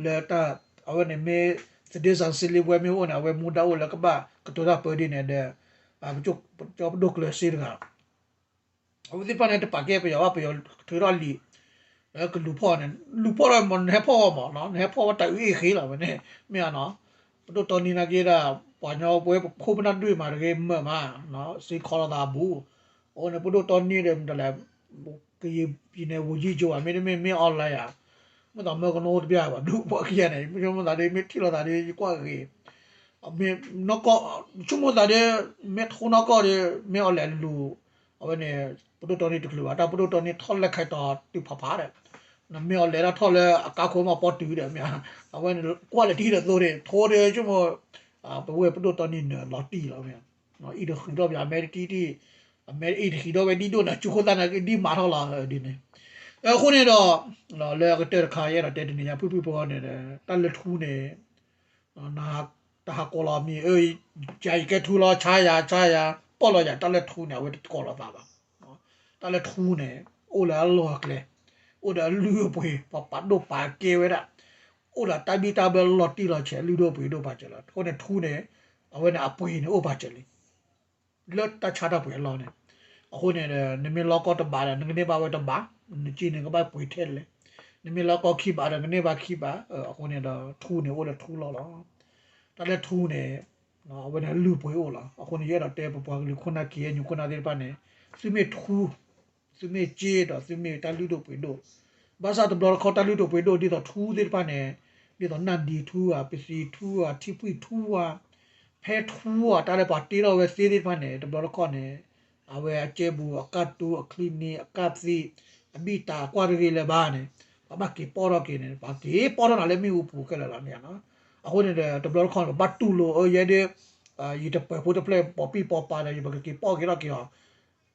လၢတၢ် အဝဲန့ၣ်မ့ၢ် သတင်းစာရှင်းလင်းပွဲ မ့ၢ်အိၣ်န့ၣ် အဝဲမူဒါအိၣ်လၢကဘၣ်ကတိၤတၢ်ပၢဒ်န့ၣ်ဒီး ပကၠီပဒိၣ်ကျၢၤစ့တဂၤ အဝဲသ့ၣ်တဖၣ်န့ၣ် တပာ်ကဲပယီၤဘၣ် ပယီၤထုးထီၣ်လံာ် လၢကလူၤဖီၣ်န့ၣ် လူၤဖီၣ်လီၤမး နဟဲဖီၣ်ဝဲမးနီၤ နဟဲဖီၣ်ဝဲတၢ်အုၣ်အ့ၣ်ဃ့လီၤဝဲန့ၣ် မ့ၢ်ဧါနီၤ ပဒိၣ်တီနံၤနာ်က့ဒၣ် ပှၤကညီပဝဲပခိၣ်ပနၢ်ဒွံၣ်မးတဂ့ၤမၢာ်မး စ့ခီလိာ်သးအဘူး အဃိန့ၣ် ပဒိၣ်တီနံၤဒီးမတၤလဲၣ် ကယဲၢ် ပြည်နယ် ဝန်ကြီးချုပ် ဧါ မ့တမ့ၢ် မ့ၢ်အီၤလဲၣ်ဧါ မ့ၢ်သးမၢကနိတပျၢ်ဘၣ် ဒူပှၤခံဂၤန့ၣ် မ့ၢ်ဆိကမိၣ်သးဒီး မ့ၢ်ထံၣ်လိာ်သးဒီး ယကွၢ်ဂ့ၤ မ့ၢ်နီၢ်ကီၢ် ဆိကမိၣ်သးဒီး မ့ၢ်ထိနီၢ်ကီၢ်ဒီး မ့ၢ်အီၤလဲၣ်လူၤ အဝဲန့ၣ် ပဒိၣ်တီနံၤတချုးဘၣ် တၢ်ပဒိၣ်တီနံၤထီၣ်လဲၢ်ခဲတီၤတုၤဖးဖးဒီး နမ့ၢ်အီၤလဲၤတၢ်ထီၣ်လၢအကါခိၣ်မးပီတုၤဒီးမ့ၢ် အဝဲန့ၣ် ကွၢ်လဲၤတံၢ်ဒီးသိဒီး ထိဒီးဆိကမိၣ် ပဝဲပဒိၣ်တီနံၤနၢၤလီၤတံၢ်လီၤမ့ၢ် အံၤတဃံးထီၣ်ပယီၤ အမဲတံၢ်တံၢ် အမဲအံၤတဃံးထီၣ်ဝဲဒ်ဒိၣ်န့ၣ် ကၠူခိၣ်သၣ်န့ၣ် ဒ်မၤထီၣ်လီၤဒ်န့ၣ် အဃိန့ၣ်ဒီး လၢအကတၢၢ်တခါ ယအဲၣ်ဒိးတဲတနံၤညါ ဖုၣ်ဖုၣ်ဖိန့ၣ် တၢ်လၢထူန့ၣ် တၢ်ဟးကိးလီၤမံၤ ယၤယကဲထူလီၤ ဆါယၤ ဆါယၤ ပီၢ်လီၤယၤ တၢ်လၢထူန့ၣ် အဝဲတကိးလီၤသးဘၣ် တၢ်လၢထူန့ၣ် အိၣ်လၢအလီၢ်အကျဲ အိၣ်ဒီးအလုၢ်အပှ့ၤ ပှၤပာ်ဒိၣ်ပာ်ကဲဝဲဒၣ် အိၣ်ဒီးတၢ်ဘံၣ်တၢ်ဘၢလီၤတံၢ်လီၤဆဲး လုၢ်ဒိၣ်ပှ့ၤဒိၣ်ပာ်စၢၤလီၤ အဃိန့ၣ်ထူန့ၣ် အဝဲန့ၣ်အပှ့ၤန့ၣ်အိၣ်ပာ်စၢၤလံ လၢတၢ်ဆါတၢ်ပှ့ၤအလီၢ်န့ၣ် အဃိန့ၣ် နမ့ၢ်လီၢ်ကီၢ်တဘးဒီး နကန့ၢ်ဘၣ်ဝဲတဘး နစ့န့ၣ်ကဘၣ်ပှ့ၤထဲလဲၣ် နမ့ၢ်လီၢ်ကီၢ်ခံဘးဒီး နကန့ၢ်ဘၣ်ခံဘး အဃိန့ၣ်ဒီး ထူန့ၣ်အိၣ်လၢထူလီၢ်လီၤ တၢ်လၢထူန့ၣ် အဝဲန့ၣ်လုၢ်ပှ့ၤအိၣ်လီၤ အဃိန့ၣ် ယအဲၣ်ဒိးတဲပပှၤကလုာ်ခိၣ်နၢ် KNU ခိၣ်နၢ်သ့ၣ်တဖၣ်န့ၣ် သုမ့ၢ်ထူ သုမ့ၢ်စ့ဒီးသုမ့ၢ်တၢ်လုၢ်ဒိၣ်ပှ့ၤဒိၣ် ဘၣ်ဆၣ်တဘျီတခီၣ်တၢ်လုၢ်ဒိၣ်ပှ့ၤဒိၣ် ဒ်သိးထူသ့ၣ်တဖၣ်န့ၣ် ဒ်သိးနၢ်ဒံထူဧါ ပသံထူဧါ ထံဖှံၣ်ထူဧါ ဖဲထူဧါ တၢ်လၢပှၤတ့ထီၣ်ဝဲသ့သ့ၣ်တဖၣ်န့ၣ် တဘျီတခီၣ်န့ၣ် အဝဲအကဲဘူး အကၢ်တူ အချံနံၤ အကၢ်သံ အဘံၣ်တၢ်ကွၢ်တဂ့ၤလၢၤဘၣ်န့ၣ် ပှၤဘၣ်က့ၤပီၢ်ထီၣ်က့ၤန့ၣ် ပှၤက့ၤပီၢ်ထီၣ်နၤလၢမ့ၣ်အူပူၤခဲလၢာ်လီၤန့ၣ် အဃိန့ၣ်ဒီး တဘျီတခီၣ်န့ၣ် ပဘၣ်တူၢ်လိာ်အၢယဲဒၣ် ယတပၢၤဖိတဖျၢၣ် ပိာ်ပံၣ်ပိာ်ပၤဒီး ယပကက့ၤပီၢ်က့ၤထီၣ်က့ၤအီၤ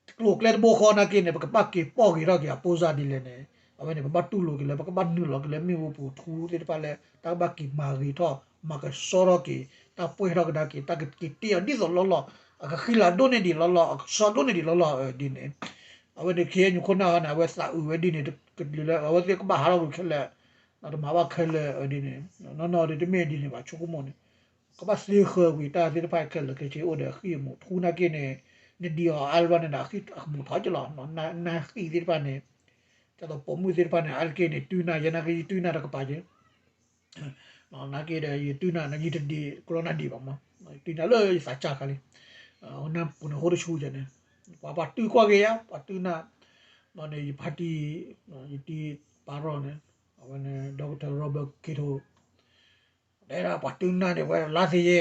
ကျိၤကျဲတဘိဃီနာ်က့န့ၣ် ပကဘၣ်က့ၤပီၢ်က့ၤထီၣ်က့ၤအပိစၢ်ဒ်လဲၣ်န့ၣ် အဝဲန့ၣ် ပဘၣ်တူၢ်လိာ်က့ၤလၢ ပကဘၣ်နုာ်လီၤက့ၤလၢမ့ၣ်အူပူၤထူသ့ၣ်တဖၣ်လၢ တၢ်ကဘၣ်က့ၤမၤဂ့ၤထီၣ် မၤကဆှီထီၣ်က့ၤ တၢ်ပှဲၤထီၣ်ကဒါက့ၤ တၢ်ကက့ၤတ့ၢ်အီၤဒ်သိးလီၢ်လီၢ် အကဃံလၤဒိၣ်န့ၢ်ဒံးလီၢ်လီၢ် အကဆှီဒိၣ်န့ၢ်ဒံးလီၢ်လီၢ်ဒ်န့ၣ် အဝဲန့ၣ် ခ့ၣ်အဲၣ်ယူၣ်ခိၣ်နၢ်ဟီန့ၣ် အဝဲသးအုးဝဲဒ်န့ၣ် တကလုာ်လၢ အဝဲသ့ၣ်ကဘၣ်ဟးထီၣ်ကွံာ်ခဲလၢာ် တမၤဘၣ်ခဲလၢာ်ဒ်န့ၣ် နီၢ်နီၢ်ဒ်တမ့ၢ်ဒ်န့ၣ်ဘၣ် ဆိကမိၣ်န့ၣ် ကဘၣ်သ့ဃၢၤကွံာ်တၢ်သ့ၣ်တဖၣ်ခဲလၢာ်ခဲဆ့အိၣ်ဒီးအဃံအမူး ထူနာ်က့န့ၣ် နဒံးအီၤအါလၢၤဘျီန့ၣ်ဒီး အဃံအမူးထီၣ်က့ၤလီၤ နၢ်ဃံးသ့ၣ်တဖၣ်န့ၣ် ဒ်သိးပိာ်မုၣ်သ့ၣ်တဖၣ်န့ၣ် အါတက့ၢ်န့ၣ် တုၤနၢ်ယဲနာ်က့ ယတုၤနၢ်တကပၤက့ၤ နာ်က့ဒီး ယတုၤနၢ် ယတဒံးကလီနၢ်ဒံးဘၣ်မး တုၤနၢ်လၢယသးစၢ်ခါလံ နၢ်ပူၤန့ၣ်ဟိတဆူယဲန့ၣ် ပှၤပှၤတုၤကွၢ်က့ၤယါ ပှၤတုၤနၢ် ဘျီန့ၣ် ယဖါတံၢ် ယတံၢ်ပၢ်ရီၣ်န့ၣ် အဝဲန့ၣ် Doctor Robert Kyoto တဲဒၣ်ပှၤတုၤနၢ်န့ၣ် ဝဲလါသ့ယဲ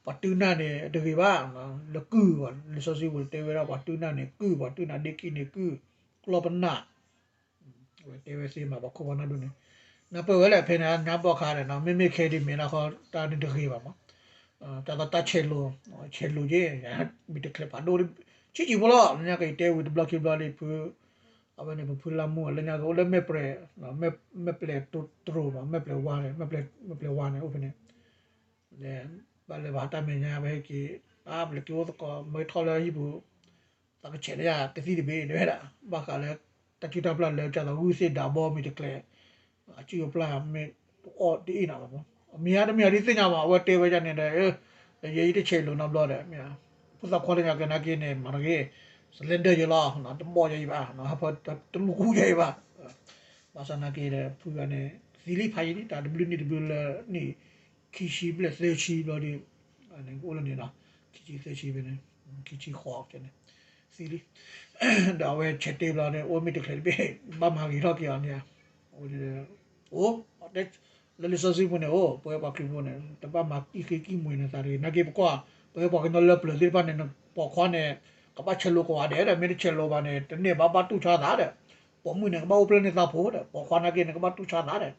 ပှၤတုၤနၢ်န့ၣ် တဂ့ၤဘၣ် လၢကုၢ်ဘၣ် လံာ်စီဆှံပူၤတဲဝဲဒၣ် ပှၤတုၤနၢ်န့ၣ်ကုၢ် ပှၤတုၤနၢ်ဒ့ခံန့ၣ်ကုၢ် ကျီၢ်ပနၢ် ဝဲတဲဝဲသ့မး ပှၤခိၣ်ပှၤနၢ်ဒိၣ်န့ၣ် နၢ်ပၢၢ်ဝဲလၢဖဲန့ၣ် ညါဘီၣ်ခါဒီး မ့မ့ၢ်ခဲဒ်မ့ၢ်လၢခီ တၢ်န့ၣ်တဂ့ၤဘၣ်မး တၢ်သီတၢ်ဆဲးလိၤ ဆဲးလိၤက့ၤ မ့ၢ်တချုးဖးဒိၣ် ဆံးဆံးဖိလီၤ လၢညါက့ၤတဲဝံၤတဘျီခံဘျီလံဖု အဝဲန့ၣ် ပဖုလါမူ လၢညါက့ၤအိၣ်လၢမဲၢ်ပျဲၢ် မဲၢ်ပျဲၢ်တရိးမး မဲၢ်ပျဲၢ်ဝါန့ၣ် မဲၢ်ပျဲၢ်ဝါန့ၣ်အိၣ်ဖဲန့ၣ် ဘၣ်လဲၤဘၣ်တၢ်မဲာ်ညါ ပဟဲက့ၤ အါ ပလဲၤက့ၤအိၣ်သကိး မ့ၢ်ထီၣ်လၢဟံၣ်ပူၤ သးကဆဲးလၢယၤကသံၣ်တဘ့ၣ် တဲဝဲဒၣ် ဘၣ်ဃးလၢ တၢ်စုတၢ်ပျၢ်လၢကၢ်သးဂုၢ်သ့ၣ်ဒးဘီမ့ၢ်တကျဲၤ အစုအပျၢ်မ့ၢ်အီၣ်တအ့ၣ်နၤဘၣ်မး မ့ၢ်ဧါတမ့ၢ်ဧါဒ်သ့ၣ်ညါဘၣ် အဝဲတဲဝဲဒ်န့ၣ်ဒီး ယဲယတဆဲးလိၤနီတဘျီဒီး မ့ၢ်ဧါ ဖိသၣ်ခွါလၢညါက့ၤနာ်က့န့ၣ် မၤတဂ့ၤ စလဲၣ်ဒၢၣ်ယဲလီၤ တဘီၣ်ယဲအံၤဘၣ် ဟးဖၢတလူၤကူယဲအံၤဘၣ် ဘၣ်ဆၣ်နာ်က့ဒီး ဖုဂၤန့ၣ် သံလံဖးယံၤလံ တၢ်တဘျုးနံၣ်တဘျုးလၢနံၣ် ခံဆံဘျဲၣ်သၢဆံဘျီဒီး အိၣ်လၢန့ၣ်လီၤ ခံဆံသၢဆံဖဲန့ၣ် ခံဆံဃိးန့ၣ် သံလံ ဒီးအဝဲဆဲးတဲဘျီန့ၣ် အိၣ်မ့ၢ်တချုးတဘ့ၣ် ဘၣ်မၤဂ့ၤထီၣ်က့ၤအီၤန့ၣ် အိၣ် လၢလံာ်စီဆှံပူၤန့ၣ် အိၣ် ပဝဲပှၤခရံာ်ဖိန့ၣ် တဘၣ်မၤကံၣ်ဃ့ကံၣ်မှံၤနသးတဂ့ၤ နာ်က့ပကွၢ် ပဝဲပှၤကညီလၢပျၢၤသ့ၣ်တဖၣ်န့ၣ် ပိာ်ခွါန့ၣ် ကဘၣ်ဆဲးလိၤကိးဂၤဒဲးဒီး မ့ၢ်တဆဲးလိၤဘၣ်န့ၣ် တန့ၢ်ဘၣ်ဘၣ်တူၢ်ဆါသးဒီး ပိာ်မုၣ်န့ၣ် ကဘၣ်အိၣ်ဖျဲၣ်န့ၢ်သးဖိဒီး ပိာ်ခွါနာ်က့န့ၣ် ကဘၣ်တူၢ်ဆါသးဒီး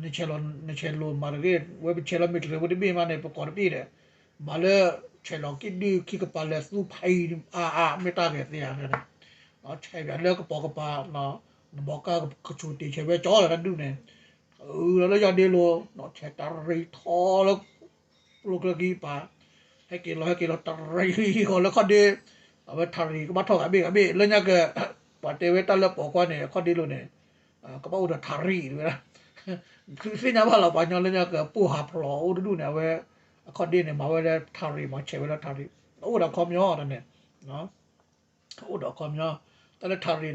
နဆဲးလိၤ နဆဲးလိၤမၤတဂ့ၤ ဝဲပဆဲးလီၤမ့ၢ်တချုးဖိတဘ့ၣ်မးန့ၣ် ပကိးတဘ့ၣ်ဒီး မၤလၢ ဆဲးလီၤက့ၤဒုးခံကပၤလၢသူဖးအံၤအါအါ မ့ၢ်တၢ်ဂဲၤသ့ဧါ ဆဲးပၠးလၢကပိာ်ကပၤ နဘီကါကဆူးတ့ၢ်ဆဲးဝဲကၠီလီၤတၢ်ဒုးန့ၣ် အလီၤလၢယၤဒ့လိၤ ဆဲးတရံးထီလၢ ကျိချၢခံပၤ ဟဲက့ၤလီၤဟဲက့ၤလီၤတရံးဃီလၢခီၣ်ဒ့ အဝဲထးရံးကဘၣ်ထီၣ်ဂၤဘ့ၣ်ဂၤဘ့ၣ် လၢညါက ပှၤတဲဝဲတၢ်လၢပိာ်ခွါန့ၣ် အခီၣ်ဒ့လိၤန့ၣ် ကဘၣ်အိၣ်ဒီးထးရံးတဝဲဒၣ် သ့ၣ်ညါဘၣ်လီၤ ပှၤကညီလၢညါကပိၢ်ဟးဖျိးအိၣ်တဒူၣ်န့ၣ် အဝဲ အခီၣ်ဒ့န့ၣ် မၤဝဲလၢထးရံးမး ဆဲးဝဲလၢထးရံး အိၣ်ဒီးခီပညီတၢ်န့ၣ် အိၣ်ဒီးခီပညီ တၢ်လၢထးရံးန့ၣ်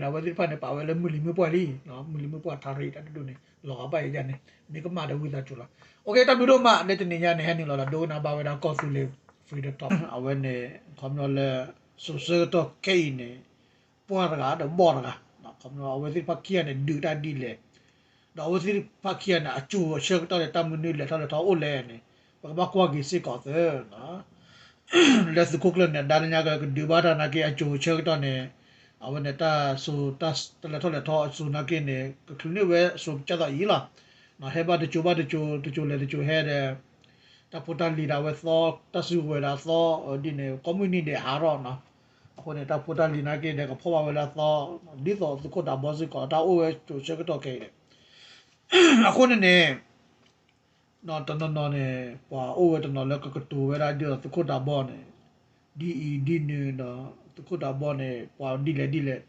အဝဲသ့ၣ်တဖၣ်န့ၣ် ပာ်ဝဲလၢမုၢ်လံၤမုၢ်ပှၢ်လံ မုၢ်လံၤမုၢ်ပှၢ်ထးရံးတၢ်တဒူၣ်န့ၣ် လီၤဂာ်ဘၣ်ယဲယဲန့ၣ် မ့ၢ်ကမၣ်ဒီးဝံသးစူၤလီၤ အိၣ်က့ၤ တၢ်ဘျုးဒိၣ်မး လၢတနံၤညါန့ၣ် ဟဲနုာ်လီၤဒီးဒိကနၣ်ဘၣ်ဝဲဒၣ်ကီၢ်သူလ့ၤ Freedom Talk အဝဲန့ၣ် ခီပညီလၢ စိၤဆၢကတီၢ်ခဲအံၤန့ၣ် ပှၢ်တဂၤဒီးဘီၣ်တဂၤ ခီပညီအဝဲသ့ၣ်တဖၣ်ခံဂၤန့ၣ် ဒုးတၢ်ဒ်လဲၣ် ဒီးအဝဲသ့ၣ်တဖၣ်ခံဂၤန့ၣ် အစိၤအဆၢကတီၢ်န့ၣ် တၢ်မနုၤလဲၤထီၣ်လဲၤထီအိၣ်လဲၣ်န့ၣ် ပကဘၣ်ကွၢ်က့ၤစ့ၢ်ကီးသၢ လၢသုးခိၣ်ကျၢၢ်န့ၣ် ဒါလၢညါကကဒုးဘၣ်တၢ်နာ်က့ အစိၤအဆၢကတီၢ်န့ၣ် အဝဲန့ၣ်တၢ်စိၤ တၢ်လဲၤထီၣ်လဲၤထီအစိၤနာ်က့န့ၣ် ကချုးန့ၢ်ဝဲစိၤကၢ်သိးအံၤလီၤ ဟဲဘၣ်တစိၤဘၣ်တစိၤ တစိၤလဲၤတစိၤဟဲဒီး တၢ်ဖိတၢ်လံၤဒီးအဝဲသီ တၢ်စုကဝဲၤဒီးအသီ ဒ်န့ၣ် ကိးမုၢ်နံၤဒဲးဟးထီၣ်နီၤ အဃိန့ၣ် တၢ်ဖိတၢ်လံၤနာ်က့ဒီး ကဖီၣ်ဘၣ်ဝဲလၢအသီ ဒ်သိးသုးခိၣ်ဒးဘီစ့ၢ်ကီး တၢ်အိၣ်ဝဲစိၤဆၢကတီၢ်ခဲအံၤဒီး အဃိန့ၣ်န့ၣ် တနီၤနီၤန့ၣ် ပှၤအိၣ်ဝဲတနီၤလၢကကတိၤဝဲဒၣ်ဒ်သိးသုးခိၣ်ဒးဘီန့ၣ် ဒ်အံၤဒ်နုၤဒီး သုးခိၣ်ဒးဘီန့ၣ် ပှၤဒ်လဲၣ်ဒ်လဲၣ်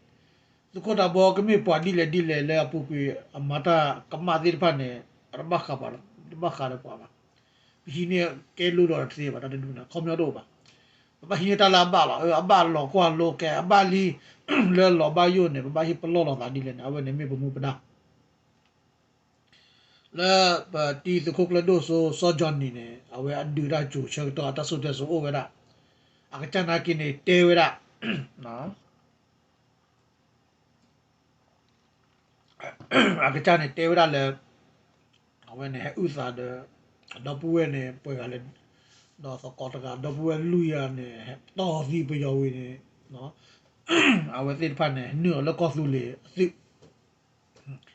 သုးခိၣ်ဒးဘီကမ့ၢ်ပှၤဒ်လဲၣ်ဒ်လဲၣ်လၢအပူၤကွံာ် အမၤတၢ်ကမၣ်သ့ၣ်တဖၣ်န့ၣ် အတဘၣ်ဃးပှၤ တဘၣ်ဃးဒီးပှၤဘၣ် ပဟံးန့ၢ်ကဲလိဒီးတသ့ဘၣ် တၢ်တဒူၣ်န့ၣ် ခီပညီတအိၣ်ဘၣ် ပဘၣ်ဟံးန့ၢ်တၢ်လၢအဘၣ်လီၤ အဘၣ်လီၤကွၢ်လိကဲ အဘၣ်လံ လၢလီၤဘၣ်ယိၣ်န့ၣ် ပဘၣ်ဟ့ၣ်ပလီၢ်လိာ်သးဒ်လဲၣ်န့ၣ် အဝဲန့ၣ်မ့ၢ်ပမူပဒါ လၢပတံၤသုးခိၣ်ကျၢၢ်ဒိၣ်စိ စီၤကၠီၣ်နံၣ်န့ၣ် အဝဲအဒုးတၢ်စိၤဆၢကတီၢ် အတၢ်စိတၢ်ကမီၤအိၣ်ဝဲဒၣ် အကစၢ်နာ်က့န့ၣ် တဲဝဲဒၣ် အကစၢ်န့ၣ်တဲဝဲဒၣ်လၢ အဝဲန့ၣ်ဟဲအုၣ်သးဒီး ဒီပုၢ်ဝဲၢ်န့ၣ် ပှဲၤဂၤလဲၣ် ဒီးသကိးတဂၤ ဒီပုၢ်ဝဲၢ်လွံၢ်ဂၤန့ၣ် ဟဲတီၢ်သံပယီၤဝံၤန့ၣ် အဝဲသ့ၣ်တဖၣ်န့ၣ် နုာ်အီၤလၢကီၢ်သူလ့ၤအသုး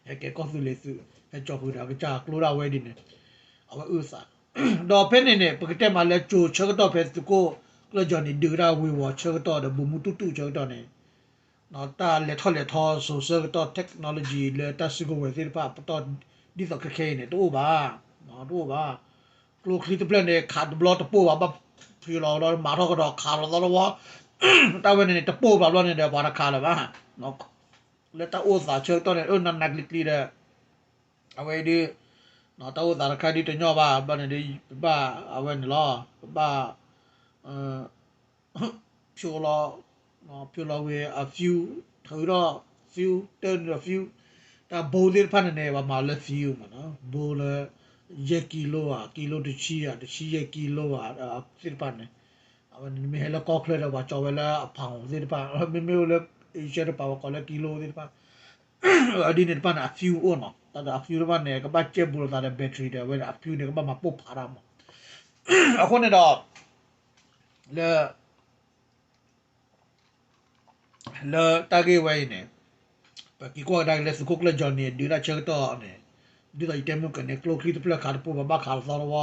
ဟဲကဲကီၢ်သူလ့ၤသုး ဟဲကၠီၤဃုာ်ဒီးအကစၢ်ကျိဒၣ်ဝဲဒ်န့ၣ် အဝဲအုၣ်သး ဒီးဖဲန့ၣ်န့ၣ် ပကတဲမးလၢစိၤဆၢကတီၢ်ဖဲသုးခိၣ်ကျၢၢ်ကၠီၣ်နံၣ်ဒုးကဒါဝ့ၤဝီၤဆၢကတီၢ်ဒီး ဘိးမူတူၢ်တူၢ်ဆၢကတီၢ်န့ၣ် တၢ်လဲၤထီၣ်လဲၤထီစိၤဆၢကတီၢ် technology လၢတၢ်စုကဝဲၤသ့ၣ်တဖၣ်ပတီၢ်ဒ်သိးခဲခဲအံၤန့ၣ် တအိၣ်ဘၣ်, တအိၣ်ဘၣ်. ကျိချံတဖျၢၣ်န့ၣ် ခးတဘျီတပိၢ်ဘၣ်, ဘၣ်ဖုလီၤဒီးမၤထီၣ်ကဒီးခးလီၤသီတဝီ, တၢ်ဝဲန့ၣ်န့ၣ် တပိၢ်ဘၣ်ဘျီန့ၣ်ဒီး ပှၤတခးလၢၤဘၣ်. လၢတၢ်အိၣ်သးဆၢကတီၢ်န့ၣ် အၢနးနးကျံၤကျံၤဒီး အဝဲဒုး တၢ်အိၣ်သးတခါဒုးတညီဘၣ်ဘျီန့ၣ်ဒီး ပဘၣ်အဝဲန့ၣ်လီၤ, ပဘၣ် ဖျိလီၤ, ဖျိလီၤဝဲအ fuel, ထုးထီၣ် fuel, တၢနုာ်ဒီး fuel, တၢ်ဘိသ့ၣ်တဖၣ်န့ၣ်န့ၣ် ပှၤမၤလၢ fuel မးနီၤ, ဘိလၢ ယဲၢ်ကံလိဧါ, ကံလိတဆံဧါ, တဆံယဲၢ်ကံလိဧါ, သ့ၣ်တဖၣ်န့ၣ်, အဝဲန့ၣ်မ့ၢ်ဟဲလၢကီၢ်ချၢဒီး ပှၤကၠီဝဲလၢအ pound သ့ၣ်တဖၣ်, မ့မ့ၢ်အိၣ်လၢ Asia တပၤ ပှၤကိးလၢကံလိသ့ၣ်တဖၣ် အဒ်န့ၣ်တဖၣ်န့ၣ် အ fuel အိၣ်နီၤ, တၢ်ဒီးအ fuel တဖၣ်န့ၣ် ကဘၣ်ကဲဘူးလိာ်သးဒီး battery ဒီး အဝဲဒၣ်အ fuel န့ၣ် ကဘၣ်မၤပိၢ်ဖးတၢ်မး, အဃိန့ၣ်ဒီး လၢ လၢတၢ်ဂ့ၢ်ဝဲအံၤန့ၣ် ပက့ၤကွၢ်ကဒါက့ၤလၢသုးခိၣ်ကျၢၢ် Johnny ဒုးတၢ်ဆၢကတီၢ်န့ၣ်, ဒ်သိးယတဲမုၢ်ကန့ၣ် ကျိချံတဖျၢၣ်ခးတပိၢ်ဘၣ် ဘၣ်ခးလီၤသီတဝီ,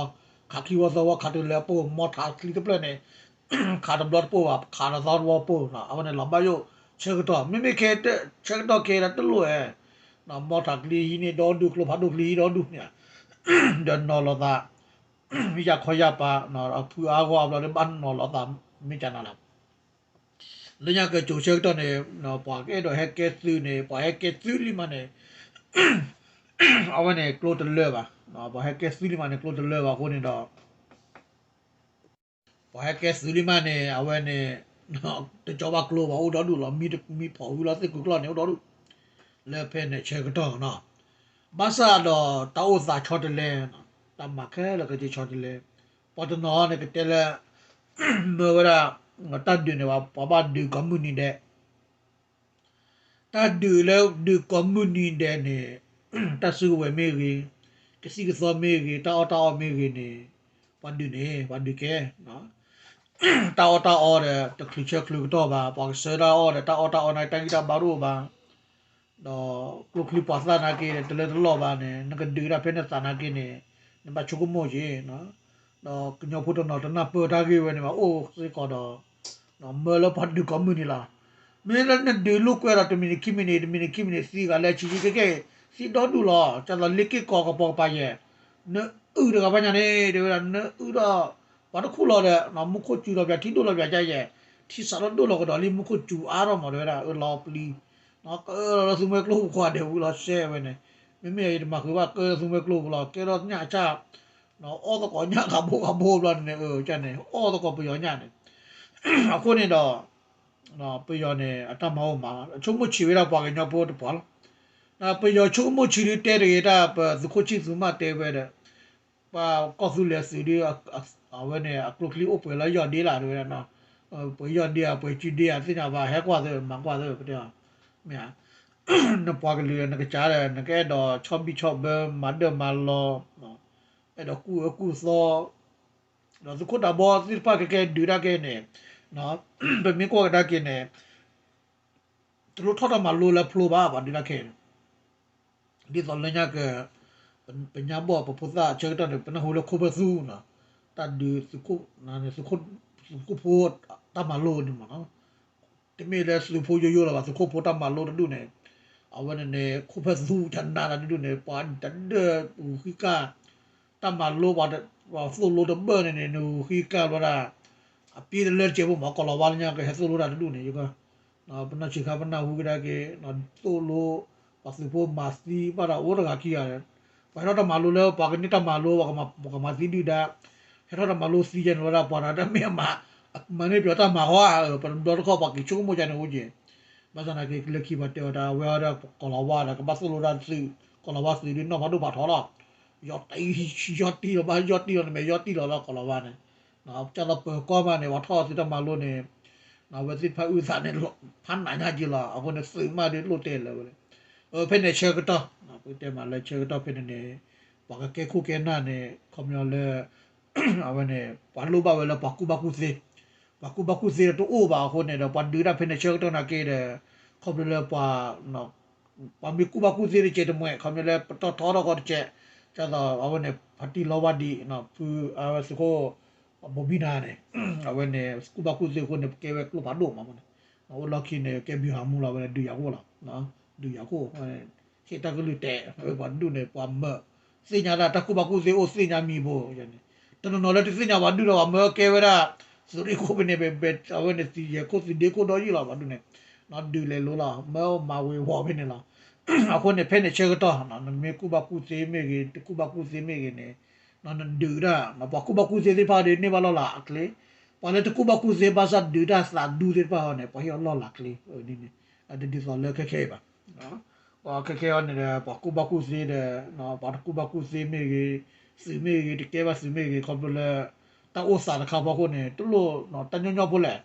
ခးခံဝီသီဝီ ခးတုၤလၢအပိၢ် မီထးချံတဖျၢၣ်န့ၣ် ခးတဘျီတပိၢ်ဘၣ် ခးလီၤသီတဝီပိၢ်နီၤ, အဝဲန့ၣ်လီၤဘၣ်ယိၣ်ဆၢကတီၢ် မ့မ့ၢ်ခဲ ဆၢကတီၢ်ခဲအံၤတလိၣ်ဧါ, မီထးချံဟံးန့ၢ်ဒီဒူၣ် ကျိဖးဒိၣ်ချံဟံးဒီဒူၣ်န့ၣ်, ဒီးနီၤလိာ်သး မ့ၢ်ယၤခီယၤပၤ ဖုအါဂီၢ်အဘျီဒီး ဘၣ်နီၤလိာ်သး မ့ၢ်ကနၤလီၤ. လၢညါက့ၤကိၤဆၢကတီၢ်န့ၣ် ပှၤကအဲၣ်ဒိးဟဲကဲသုးန့ၣ် ပှၤဟဲကဲသုးလံမးန့ၣ် အဝဲန့ၣ်ကျိတလၢဘၣ်, ပှၤဟဲကဲသုးလံမးန့ၣ် ကျိတလၢဘၣ်အဃိန့ၣ်ဒီး ပှၤဟဲကဲသုးလံမးန့ၣ် အဝဲန့ၣ် တကၠီဘၣ်ကျိဘၣ် အိၣ်ဒီဒူၣ်လီၤ. မံဖီၣ်ဝံၤလီၤ သ့ၣ်ကုာ်ကျီၢ်န့ၣ် အိၣ်ဒီဒူၣ် လၢဖဲန့ၣ်ဆၢကတီၢ်နီၤ. ဘၣ်ဆၣ်ဒီးတၢ်အိၣ်သးဆီတလဲ, တၢ်မၤခဲလၢာ်ကက့ၤဆီတလဲ, ပှၤတနီၤန့ၣ်ကတဲလၢ မၢဝဲဒၣ် တၢ်ဒုးန့ၣ် ပှၤဘၣ်ဒုးကိးမုၢ်နံၤဒဲး တၢ်ဒုးလၢဒုးကိးမုၢ်နံၤဒဲးန့ၣ် တၢ်စုကဝဲၤမ့ၢ်ဂ့ၤ, ကသံၣ်ကသီမ့ၢ်ဂ့ၤ, တၢ်အီၣ်တၢ်အီမ့ၢ်ဂ့ၤန့ၣ် ပှၤဒုးန့ၣ် ပှၤဒုးကဲ တၢ်အီၣ်တၢ်အီဒီး တချုးဆၢချုးကတီၢ်ဘၣ်, ပှၤကဆၢတၢ်အီၣ်ဒီး တၢ်အီၣ်တၢ်အီန့ၣ် တၢ်ဂံၢ်တၢ်ဘါတအိၣ်ဘၣ်, ဒီးကျိချံပှၤသၣ်နာ်က့ဒီး တလၢတလီၢ်ဘၣ်န့ၣ် နကဒုးဒၣ်ဖဲနသးနာ်က့န့ၣ် နဘၣ်ဆိကမိၣ်က့ၤ ဒီးကညီဖိတနီၤတနၢ်ပၢၢ်တၢ်ဂ့ၢ်ဝဲန့ၣ်ဘၣ် အိၣ်စ့ၢ်ကီးဒီး မၢလၢပှၤဒုးကိးမုၢ်နံၤလီၤ. မ့ၢ်လၢနဒုးလိာ်ကွဲဒီး တမံးနံးခံမံးနံး တမံးနံးခံမံးနံး သံဂၤလၢအဆံးဆံးကဲကဲ သံဒီဒူၣ်လီၤ. ကၢ်သိးလ့ၢ်က့ၢ်ကီးကပီၤကပၤယဲၢ် နအုၣ်တဂၤဘၣ်ညါန့ၣ် တဲဝဲဒၣ် နအုၣ်ဒီး ပှၤတခူၣ်လီၤဒီး မူခိၣ်စူၤလီၤပၠး ထံဒိၣ်လီၤပၠးကယဲၢ် ထံစးထီၣ်ဒိၣ်လီၤကဒီးလံ မူခိၣ်စူၤအါထီၣ်မး တဲဝဲဒၣ် အၢလီၤပျံၤ ကလီၤလၢသူမှဲကျိပူၤခွါဒဲးဝံၤလီၤစဲဝဲန့ၣ် မ့မ့ၢ်ယတမၤဃုာ်ဘၣ် ကလီၤလၢသူမှဲကျိပူၤလီၤ ကဲထီၣ်ညၣ်အဆၣ် အီၣ်သကိးညၣ်ဂၤဘိဂၤဘိဘျီန့ၣ် ကန့ၣ် အီၣ်သကိးပယီၤညၣ်န့ၣ် အဃိန့ၣ်ဒီး ပယီၤန့ၣ် အတၢ်မၤအိၣ်မး အဆိကမိၣ်ဆံးဝဲဒၣ်ပှၤကညီဖိတပှၤလီၤ. ပယီၤဆိကမိၣ်ဆံးဒုးတဲတဂ့ၤတၢ် ပသုးခိၣ်ဆံၣ်သူမးတဲဝဲဒီး ပှၤကီၢ်သူလ့ၤသုးဒုး အဝဲန့ၣ် အကျိချံအိၣ်ပှဲၤလၢယီၢ်ဒ့လၢ်တဲဝဲဒၣ် ပှဲၤယီၢ်ဒ့ဧါ ပှဲၤစုဒ့ဧါ သ့ၣ်ညါဘၣ် ဟဲကွၢ်သ့ မၤကွၢ်သ့ ပတဲ မ့ၢ် နပှၤကလုာ်နကစၢ်ဒီး နကအဲၣ်ဒိးဆီဘံၣ်ဆီဘၢ မၤဒၢၣ်မၤလီၤ အဲၣ်ဒိးကူၣ်အၢကူၣ်သီ ဒီးသုးခိၣ်ဒးဘီသ့ၣ်တဖၣ်ကကဲဒုးဒၣ်က့ၤန့ၣ် ပမ့ၢ်ကွၢ်ကဒါက့ၤန့ၣ် တလိၣ်ထီၣ်တၢ်မၤလိလၢဖျိဘၣ် ပှၤဒုးဒၣ်က့ၤန့ၣ် ဒ်သိးလၢညါက ပညါဘီၣ်ပဖိသၣ်ဆၢကတီၢ်န့ၣ် ပနၢ်ဟူလၢခိၣ်ဖၢၣ်သူနီၤ တၢ်ဒုးသုးခိၣ် သုးခိၣ်ဖိတၢ်မၤလိန့ၣ်မးနီၤ တမ့ၢ်လၢသုးဖိယိယိလၢၤဘၣ် သုးခိၣ်ဖိတၢ်မၤလိတဒူၣ်န့ၣ် အဝဲန့ၣ်န့ၣ် ခိၣ်ဖၢၣ်သူတနါတဒူၣ်န့ၣ် ပှၤတဒၢးဃံကၢ် တၢ်မၤလိ ပှၤသိၣ်လိတဘၢၣ်န့ၣ်န့ၣ် နဃံကၢ်ဘျီဒၣ် အပ့တလၢတကဲးဖိမး ကီၤလၤဝါလၢညါကဟဲသိၣ်လိတၢ်တဒူၣ်န့ၣ် ပနီၢ်ဆံးခါပနၢ်ဟူကဒါက့ၤ သိၣ်လိ ပှၤသုးဖိမၤသံဘၣ်ဒီးအိၣ်တဂၤခံဂၤ ပှၤဟဲထီၣ်တၢ်မၤလိလၢ ပှၤကန့ၢ်တၢ်မၤလိ ပှၤကမၤသံဒုၣ်ဒါ ဟဲထီၣ်တၢ်မၤလိသံယဲန့ၣ်ဝဲဒၣ် ပှၤတၢ်မ့ၢ်အမၤ မၤန့ၢ်ပယီၤတၢ်မၤဃီဧါ ပတဘျီတခီၣ်ပှၤက့ၤဆိကမိၣ်ကန့ၣ်အိၣ်က့ၤ ဘၣ်ဆၣ်သနာ်က့ လၢခံပှၤတဲဝဲဒၣ် အဝဲအီၤဒီးကီၤလၤဝါဒီး ကဘၣ်သိၣ်လိတၢ်သုး ကီၤလၤဝါသုးဒုးနီၢ်ဖးဒိၣ်ဖးထီလီၤ ယီၢ်တံၢ်လီၤဘၣ် ယီၢ်တံၢ်လီၤ နမ့ၢ်ယီၢ်တံၢ်လီၤလၢကီၤလၤဝါန့ၣ် ကၢ်သိးပၢၤကီၢ်မးန့ၣ် ပှၤထီၣ်သုးတၢ်မၤလိန့ၣ် အဝဲသ့ၣ်တဖၣ်အုၣ်သးန့ၣ် ဖးနးညါက့ၤလီၤ အဃိန့ၣ်သုးမးဒ်လိၣ်တဲလၢဝဲ ဖဲန့ၣ်ဆၢကတီၢ် ပတဲမးလၢဆၢကတီၢ်ဖဲန့ၣ်န့ၣ် ပှၤကကဲခိၣ်ကဲနၢ်န့ၣ် ခီပညီလၢ အဝဲန့ၣ် ပှၤလိၣ်ဘၣ်ဝဲလၢပှၤကူၣ်ဘၣ်ကူၣ်သ့ ပှၤကူၣ်ဘၣ်ကူၣ်သ့ဒီးတအိၣ်ဘၣ်အဃိန့ၣ်ဒီး ပှၤဒုးဒၣ်ဖဲန့ၣ်ဆၢကတီၢ်နာ်က့ဒီး ခီဖျိလၢပှၤ ပှၤမ့ၢ်ကူၣ်ဘၣ်ကူၣ်သ့တကဲးတမှဲး ခီပညီလၢပတီၢ်ထီထီၣ်ကီးတကဲး ကၢ်သိးအဝဲန့ၣ် ဖါတံၢ်လီဝါဒံး ဖုအဝဲသုးခိၣ် ဘိဘံနၤန့ၣ် အဝဲန့ၣ် ကူၣ်ဘၣ်ကူၣ်သ့အဃိန့ၣ် ပကဲဝဲကျိဖးဒိၣ်မးမးန့ၣ် အိၣ်လီၢ်ခံန့ၣ် ကဲဘံၤဟးမူလီၤ ဝဲဒုးယၤခိၣ်လီၤ. ဒုးယၤခိၣ် ဟ့ၣ်တၢ်ကလုၢ်တဲာ် ပှၤဒူၣ်န့ၣ် ပှၤမၢ သ့ၣ်ညါတၢ် တၢ်ကူၣ်ဘၣ်ကူၣ်သ့အိၣ်သ့ၣ်ညါမံၤဘိန့ၣ် တနီၤနီၤလၢတသ့ၣ်ညါပှၤဒူၣ်လီၤ ပှၤမၢကဲဝဲဒၣ် သုးရ့ၣ်ခိၣ်ဖဲန့ၣ် အဝဲန့ၣ်သံယဲၢ်ခိၣ်သံဒ့ခိၣ်ဒီးယံာ်လီၤ ပှၤဒူၣ်န့ၣ် ဒုးလဲၤလိၤလီၤ မၢမၤဝ့ၤဝီၤဖဲန့ၣ်လီၤ. အဃိန့ၣ် ဖဲန့ၣ်ဆၢကတီၢ် နမ့ၢ်ကူၣ်ဘၣ်ကူၣ်သ့မ့ၢ်ဂ့ၤ တကူၣ်ဘၣ်ကူၣ်သ့မ့ၢ်ဂ့ၤန့ၣ် နဒုးတၢ် ပှၤကူၣ်ဘၣ်ကူၣ်သ့သ့ၣ်တဖၣ်ဒီးန့ၢ်ဘၣ်လီၢ်လၤအကျဲ, ပှၤလၢတကူၣ်ဘၣ်ကူၣ်သ့ဘၣ်ဆၣ်ဒုးတၢ်သးဒူသ့ၣ်တဖၣ်အီၤန့ၣ် ပှၤဟ့ၣ်အီၤလီၢ်လၤကျဲန့ၣ် တဒ်သိးလၢခဲခဲအံၤဘၣ်. ခဲခဲအံၤန့ၣ်ဒီး ပှၤကူၣ်ဘၣ်ကူၣ်သ့ဒီး ပှၤတကူၣ်ဘၣ်ကူၣ်သ့မ့ၢ်ဂ့ၤ, သုးမ့ၢ်ဂ့ၤ, တကဲဘၣ်သုးမ့ၢ်ဂ့ၤ ခီဖျိလၢ တၢ်အိၣ်သးတခါဖီခိၣ်န့ၣ် တလိၣ်တၢ်ညီညီဖိလဲၣ်.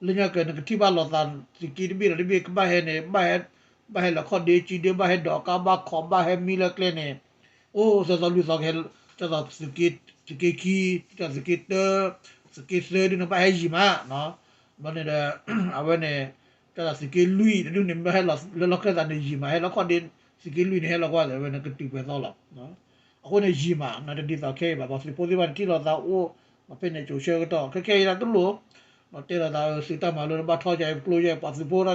လၢညါက့ၤ နကထံၣ်ဘၣ်လိာ်သး သုးက့တဘ့ၣ်ဒီးတဘ့ၣ် ကဘၣ်ဟဲန့ၣ် ဘၣ်ဟဲလီၤခီၣ်ဒ့ကံဒ့ ဘၣ်ဟဲဒိးကါ ဘၣ်ခိး ဘၣ်ဟဲမံလၢကျဲန့ၣ် အိၣ်သီသီလွံၢ်သီကဟဲ ကၢ်သိးသုးက့ခံ ကၢ်သိးသုးက့တၢ သုးက့သၢဒ်န့ၣ် ဘၣ်ဟဲယံၤမး ဘျီန့ၣ်ဒီး အဝဲန့ၣ် ကၢ်သိးသုးက့လွံၢ်တဒူၣ်န့ၣ် ဘၣ်ဟဲလီၤလၢလီၢ်ခၢၣ်သးန့ၣ်ယံၤမး ဟဲလီၤခီၣ်ဒ့ သုးက့လွံၢ်န့ၣ် ဟဲလီၤကွၢ်အဝဲန့ၣ် ကတုၤပှဲၤသီလီၤ. အဃိန့ၣ်ယံၤမး နတဒ်သိးခဲအံၤဘၣ် ပှၤသုးဖိသ့ၣ်တဖၣ်န့ၣ် ထံၣ်လိာ်သးအိၣ် ဖဲန့ၣ်ကၠိဆၢကတီၢ် ခဲခဲအံၤဒၣ်တလိၣ် တဲလိာ်သးသုးတၢ်မၤလိန့ၣ် ဘၣ်ထီၣ်က့ၤပကျိယဲၢ် ပှၤသုးဖိ ပှ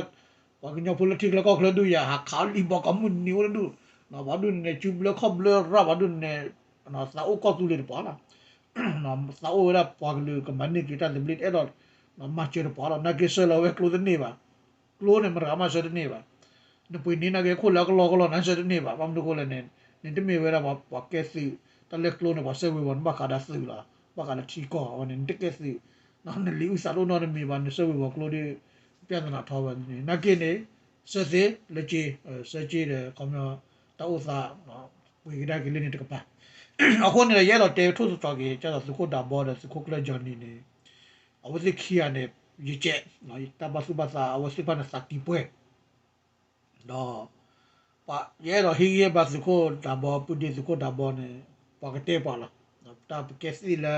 ၤကညီဖိလၢထံချၢကီၢ်ချၢဒုးယၤ ဟးခးလံာ်ဘီကီးမုၢ်နံၤအိၣ်တဒူၣ် ပှၤဒူၣ်န့ၣ် စုဘျၢခီၣ်ဘျၢရၣ် ပှၤဒူၣ်န့ၣ် သးအိၣ်ကီၢ်သူလ့ၤတပှၤလီၤ. သးအိၣ်ဝဲဒၣ်ပှၤကလုာ်ကမၤန့ၢ်က့ၤတၢ်သဘျ့ အဲၣ်ဒိး မၤစၢၤတပှၤလီၤ. နာ်က့ဆှၢလီၤဝဲကျိတန့ၢ်ဘၣ်. ကျိန့ၣ် မတၤဂၤမးဆှၢတန့ၢ်ဘၣ်. နပှ့ၤန့ၢ်နာ်က့ခိၣ်လၢအကလီကလီ နဆှၢတန့ၢ်ဘၣ်. ဘၣ်မနုၤအဃိလဲၣ်န့ၣ် နတမ့ၢ်ဝဲဒၣ်ပှၤကဲသုး တၢ်လဲၤကျိန့ၣ် ပှၤဆၢဝ့ၤဝီၤန့ၣ် ဘၣ်ဃးဒီးသုးလီၤ. ဘၣ်ဃးဒီးထံကီၢ်ဝဲန့ၣ် နတကဲသုး နလံာ်အုၣ်သးတအိၣ်နီတမံၤဘၣ် နဆၢဝ့ၤဝီၤကျိဒီး ပြဿနာထီၣ်ဝဲန့ၣ် နာ်က့န့ၣ် ဆၢသ့လၢက့ ဆၢက့ဒီး ခီပညီ တၢ်အိၣ်သး ပှ့ၤကဒါက့ၤလၢန့ၣ်တကပၤ အဃိန့ၣ်ဒီး ယအဲၣ်ဒိးတဲထိၣ်သတြီၤက့ၤ ကၢ်သိးသုးခိၣ်ဒးဘီဒီးသုးခိၣ်ကျၢၢ်ကၠီနံၤန့ၣ် အဝဲသ့ၣ်ခံဂၤန့ၣ် ယကဲ တၢ်ဘၣ်သူၣ်ဘၣ်သး အဝဲသ့ၣ်တဖၣ်န့ၣ်သးကံၢ်ပှဲၤ ဒီး ယအဲၣ်ဒိးဟ့ၣ်ဂံၢ်ဘါသုးခိၣ်ဒးဘီ ပုၢ်ဒ့သုးခိၣ်ဒးဘီန့ၣ် ပှၤကတဲပှၤလီၤ. တၢ်ပကဲသ့ၣ်လၢ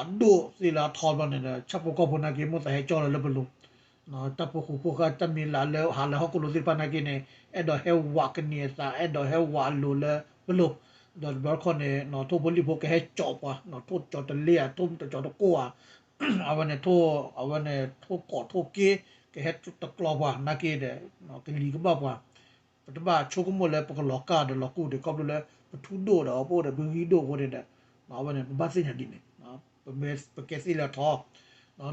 အဒိၣ်သ့ၣ်လၢအထီဘျီန့ၣ်ဒီး ဆၣ်ဖိကီၢ်ဖိနာ်က့ မိၢ်သးဟဲကၠီလီၤလၢပလိၤ တၢ်ဖိဃူဖိဃာ် တၢ်မံၤလၢလၢဟးလၢဟီၣ်ကလိၤသ့ၣ်တဖၣ်နာ်က့န့ၣ် အဲၣ်ဒိးဟဲဝးကနံၤအသး အဲၣ်ဒိးဟဲဝးအလိၤလၢပလိၤ ဒီးတဘျီတခီၣ်န့ၣ် ထိၣ်ဖိလံၣ်ဖိကဟဲကၠီပှၤ ထိၣ်ကၠီတလ့ဧါ ထိၣ်တကၠီတကိၢ်ဧါ အဝဲန့ၣ် အဝဲန့ၣ် ထိၣ်ကိးထိၣ်က့ ကဟဲတကျီပှၤနာ်က့ဒီး ကလံၤကဘၣ်ပှၤ ပတဘၣ်ဆိကမိၣ်လၢပကလီၤကၢ်ဒီးလီၤကူၣ်ဒီး ခီဖျိလၢပထူဒိၣ်ဒီး ပအိၣ်ဒီးပဂံၢ်ဒိၣ်အဃိန့ၣ်ဒီး အဝဲန့ၣ် ပဘၣ်သ့ၣ်ညါဒ်န့ၣ် ပကဲသ့ၣ်လၢအထီ ပှ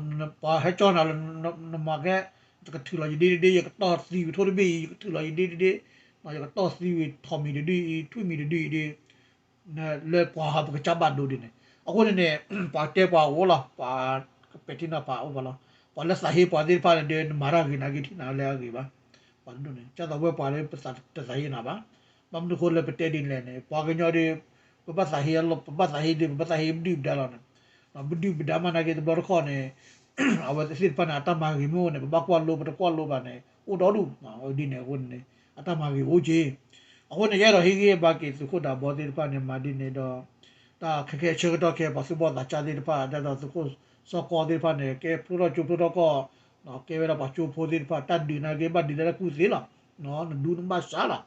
ၤဟဲကၠီနၤလၢ နမၤကဲ ယကထုးလီၤယဒ့တဒ့ ယကတီၢ်သံဝံၤထိၣ်တဘ့ၣ်အံၤ ယကထုးလီၤယဒ့တဒ့ ယကတီၢ်သံဝံၤထီၣ်မံၤတဒုအံၤ ထွံၣ်မံၤတဒုအံၤဒီး လၢပှၤဟီပကစၢ်ဘၣ်ဒိဒ်န့ၣ် အဃိန့ၣ်န့ၣ် ပှၤတဲပှၤအိၣ်လီၤ ပှၤကပဲာ်ထံနီၤဖးအိၣ်ပှၤလီၤ ပှၤလၢသးဟ့ပှၤသ့ၣ်တဖၣ်န့ၣ်ဒီး နမၤတၢ်ဂ့ၤနာ်က့ထံၣ်နၤလၢအဂ့ၤဘၣ် ပှၤတဒူၣ်န့ၣ် ကၢ်သိးဝဲပှၤလၢပသးတသးဟ့နၤဘၣ် ဘၣ်မနုၤအဃိလၢပတဲဒ်န့ၣ်လဲၣ်န့ၣ် ပှၤကညီဒီး ပဘၣ်သးဟ့အလီၢ် ပဘၣ်သးဟ့ဒီး ပဘၣ်သးဟ့ပဒုၣ်ပဒါလီၤန့ၣ် ပဒုၣ်ပဒါမးနာ်က့တဘျီတခီၣ်န့ၣ် အဝဲသ့ၣ်တဖၣ်န့ၣ် အတၢ်မၤဂ့ၤမ့ၢ်အိၣ်န့ၣ် ပဘၣ်ကွၢ်လိ ပတကွၢ်လိဘၣ်န့ၣ် အိၣ်ဒီဒူၣ် ဒ်န့ၣ်အဃိန့ၣ် အတၢ်မၤဂ့ၤအိၣ်က့ အဃိန့ၣ် ယအဲၣ်ဒိးဟ့ၣ်ဂံၢ်ဘါက့ၤသုးခိၣ်ဒးဘီသ့ၣ်တဖၣ်န့ၣ် မၤဒ်န့ၣ်ဒီး တၢ်ခဲခဲအံၤဆၢကတီၢ်ခဲအံၤ ပှၤသူၣ်ဘီၣ်သးစၢ်သ့ၣ်တဖၣ် ဒ်သိးသုးခိၣ်စီၤကီသ့ၣ်တဖၣ်န့ၣ် ကဲဖျိထီၣ်ကၠိဖျိထီၣ်ကီၢ် ကဲဝဲဒၣ်ပှၤကၠိဖိသ့ၣ်တဖၣ် တၢ်ဒုးနာ်က့ဘၣ်ဒုးလၢတၢ်ကူၣ်သ့လီၤ နဒူနဘၣ်စှၤလီၤ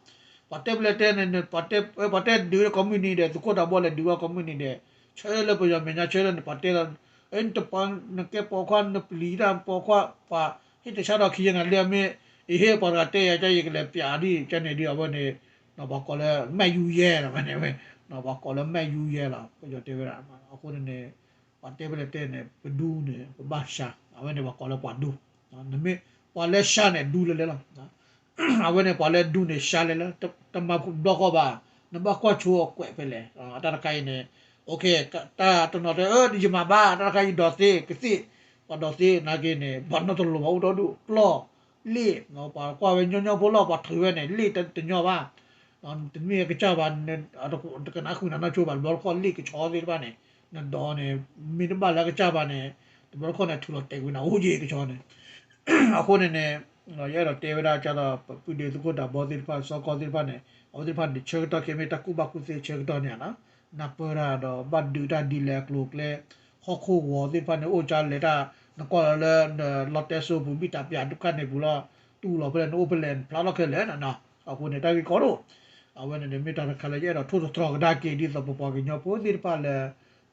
ပှၤတဲပလဲၤတဲန့ၣ် ပှၤတဲဒုးကိးမုၢ်နံၤဒီး သုးခိၣ်ဒးဘီလဲၤဒုးဝဲကိးမုၢ်နံၤဒီး ဆၢလၢပယီၤမဲာ်ညါဆၢလၢန့ၣ် ပှၤတဲလီၤ နတပှၤနကဲပိာ်ခွါ နပျံၤတၢ်ပိာ်ခွါ ပှၤဟ့ၣ်တဆါဒီးခံယဲၢ်နၤလၢအမ့ၢ် ယဟ့ၣ်ပှၤတဂၤတဲယၤ ကၠီယကလဲၤပျးဒ်ကၠီန့ၣ်ဒ်အဝဲန့ၣ် ပှၤကိးလၢမဲာ်ယူၤယဲၢ်လီၤဝဲန့ၣ်ဝဲ ပှၤကိးလၢမဲာ်ယူၤယဲၢ်လီၤ ပယီၤတဲဝဲဒၣ် အဃိန့ၣ်န့ၣ် ပှၤတဲပလဲၤတဲန့ၣ် ပဒူန့ၣ် ပဘၣ်စှၤ အဝဲန့ၣ်ပှၤကိးလၢပှၤဒူ နမ့ၢ်ပှၤလၢစှၤန့ၣ် ဒူလဲၤလဲၤလီၤ အဝဲန့ၣ်ပှၤလၢဒူန့ၣ် စှၤလဲၤလဲၤ တမၤဘျီဃီဘၣ် နဘၣ်ကွၢ်ဆိအကွဲးဖဲလဲၣ် တၢ်တခါအံၤန့ၣ် တၢ်တနီၤတဲ ယမၤဘၣ် တၢ်တခါအံၤဒိးသ့ ကသ့ ပှၤဒိးသ့နာ်က့န့ၣ် ပှၤနီတလီၤဘၣ်အိၣ်ဒီဒူၣ် ပျီၢ် လ့ၣ် ပှၤကွၢ်ဝဲညီညီဖိလီၤ ပှၤထုးဝဲန့ၣ် လ့ၣ်တညီဘၣ် တမ့ၢ်အကစၢ်ဘၣ် တကနၣ်ဃုာ်နၤနီၢ်ဆိဘၣ် တဘျီတခီၣ်လ့ၣ်ကဆီသ့ၣ်တဖၣ်န့ၣ် နဒိးန့ၣ် မ့ၢ်တဘၣ်လၢအကစၢ်ဘၣ်န့ၣ် တဘျီတခီၣ်န့ၣ် ထုးလီၤတဲာ်ကွံာ်နၤအိၣ်က့ၤကဆီန့ၣ် အဃိန့ၣ်န့ၣ် ယအဲၣ်ဒိးတဲဝဲဒၣ်ကၢ်သိး ပပုၢ်ဒ့သုးခိၣ်ဒးဘီသ့ၣ်တဖၣ် စီၤကီသ့ၣ်တဖၣ်န့ၣ် အဝဲသ့ၣ်တဖၣ်န့ၣ် ဆၢကတီၢ်ခဲအံၤမ့ၢ်တၢ်ကူၣ်ဘၣ်ကူၣ်သ့ဆၢကတီၢ်န့ၣ်ဧါ နၢ်ပၢၢ်တၢ်ဒီး ဘၣ်ဒုးတၢ်ဒ်လဲၣ်အကျိၤအကျဲ ဟီၣ်ခိၣ်ဂီၤသ့ၣ်တဖၣ်န့ၣ် အိၣ်ကၢ်လဲၤတၢ် နကွၢ်လီၤလၢ လီတဲစိပူၤ ဘံၣ်တၢ်ပၠးဒုက္ခန့ၣ်ပူၤလီၤ တူၢ်လီၤဖဲလဲၣ် နအိၣ်ဖဲလဲၣ် နဖျါထီၣ်ခဲလၢာ်န့ၣ် အဃိန့ၣ် တၢ်ဂ့ၢ်ကီဒိၣ် အဝဲန့ၣ်မ့ၢ်တၢ်တခါလၢယအဲၣ်ဒိးထိၣ်သတြီၤကဒါက့ၤ ဒ်သိးပပှၤကညီဖိသ့ၣ်တဖၣ်လၢ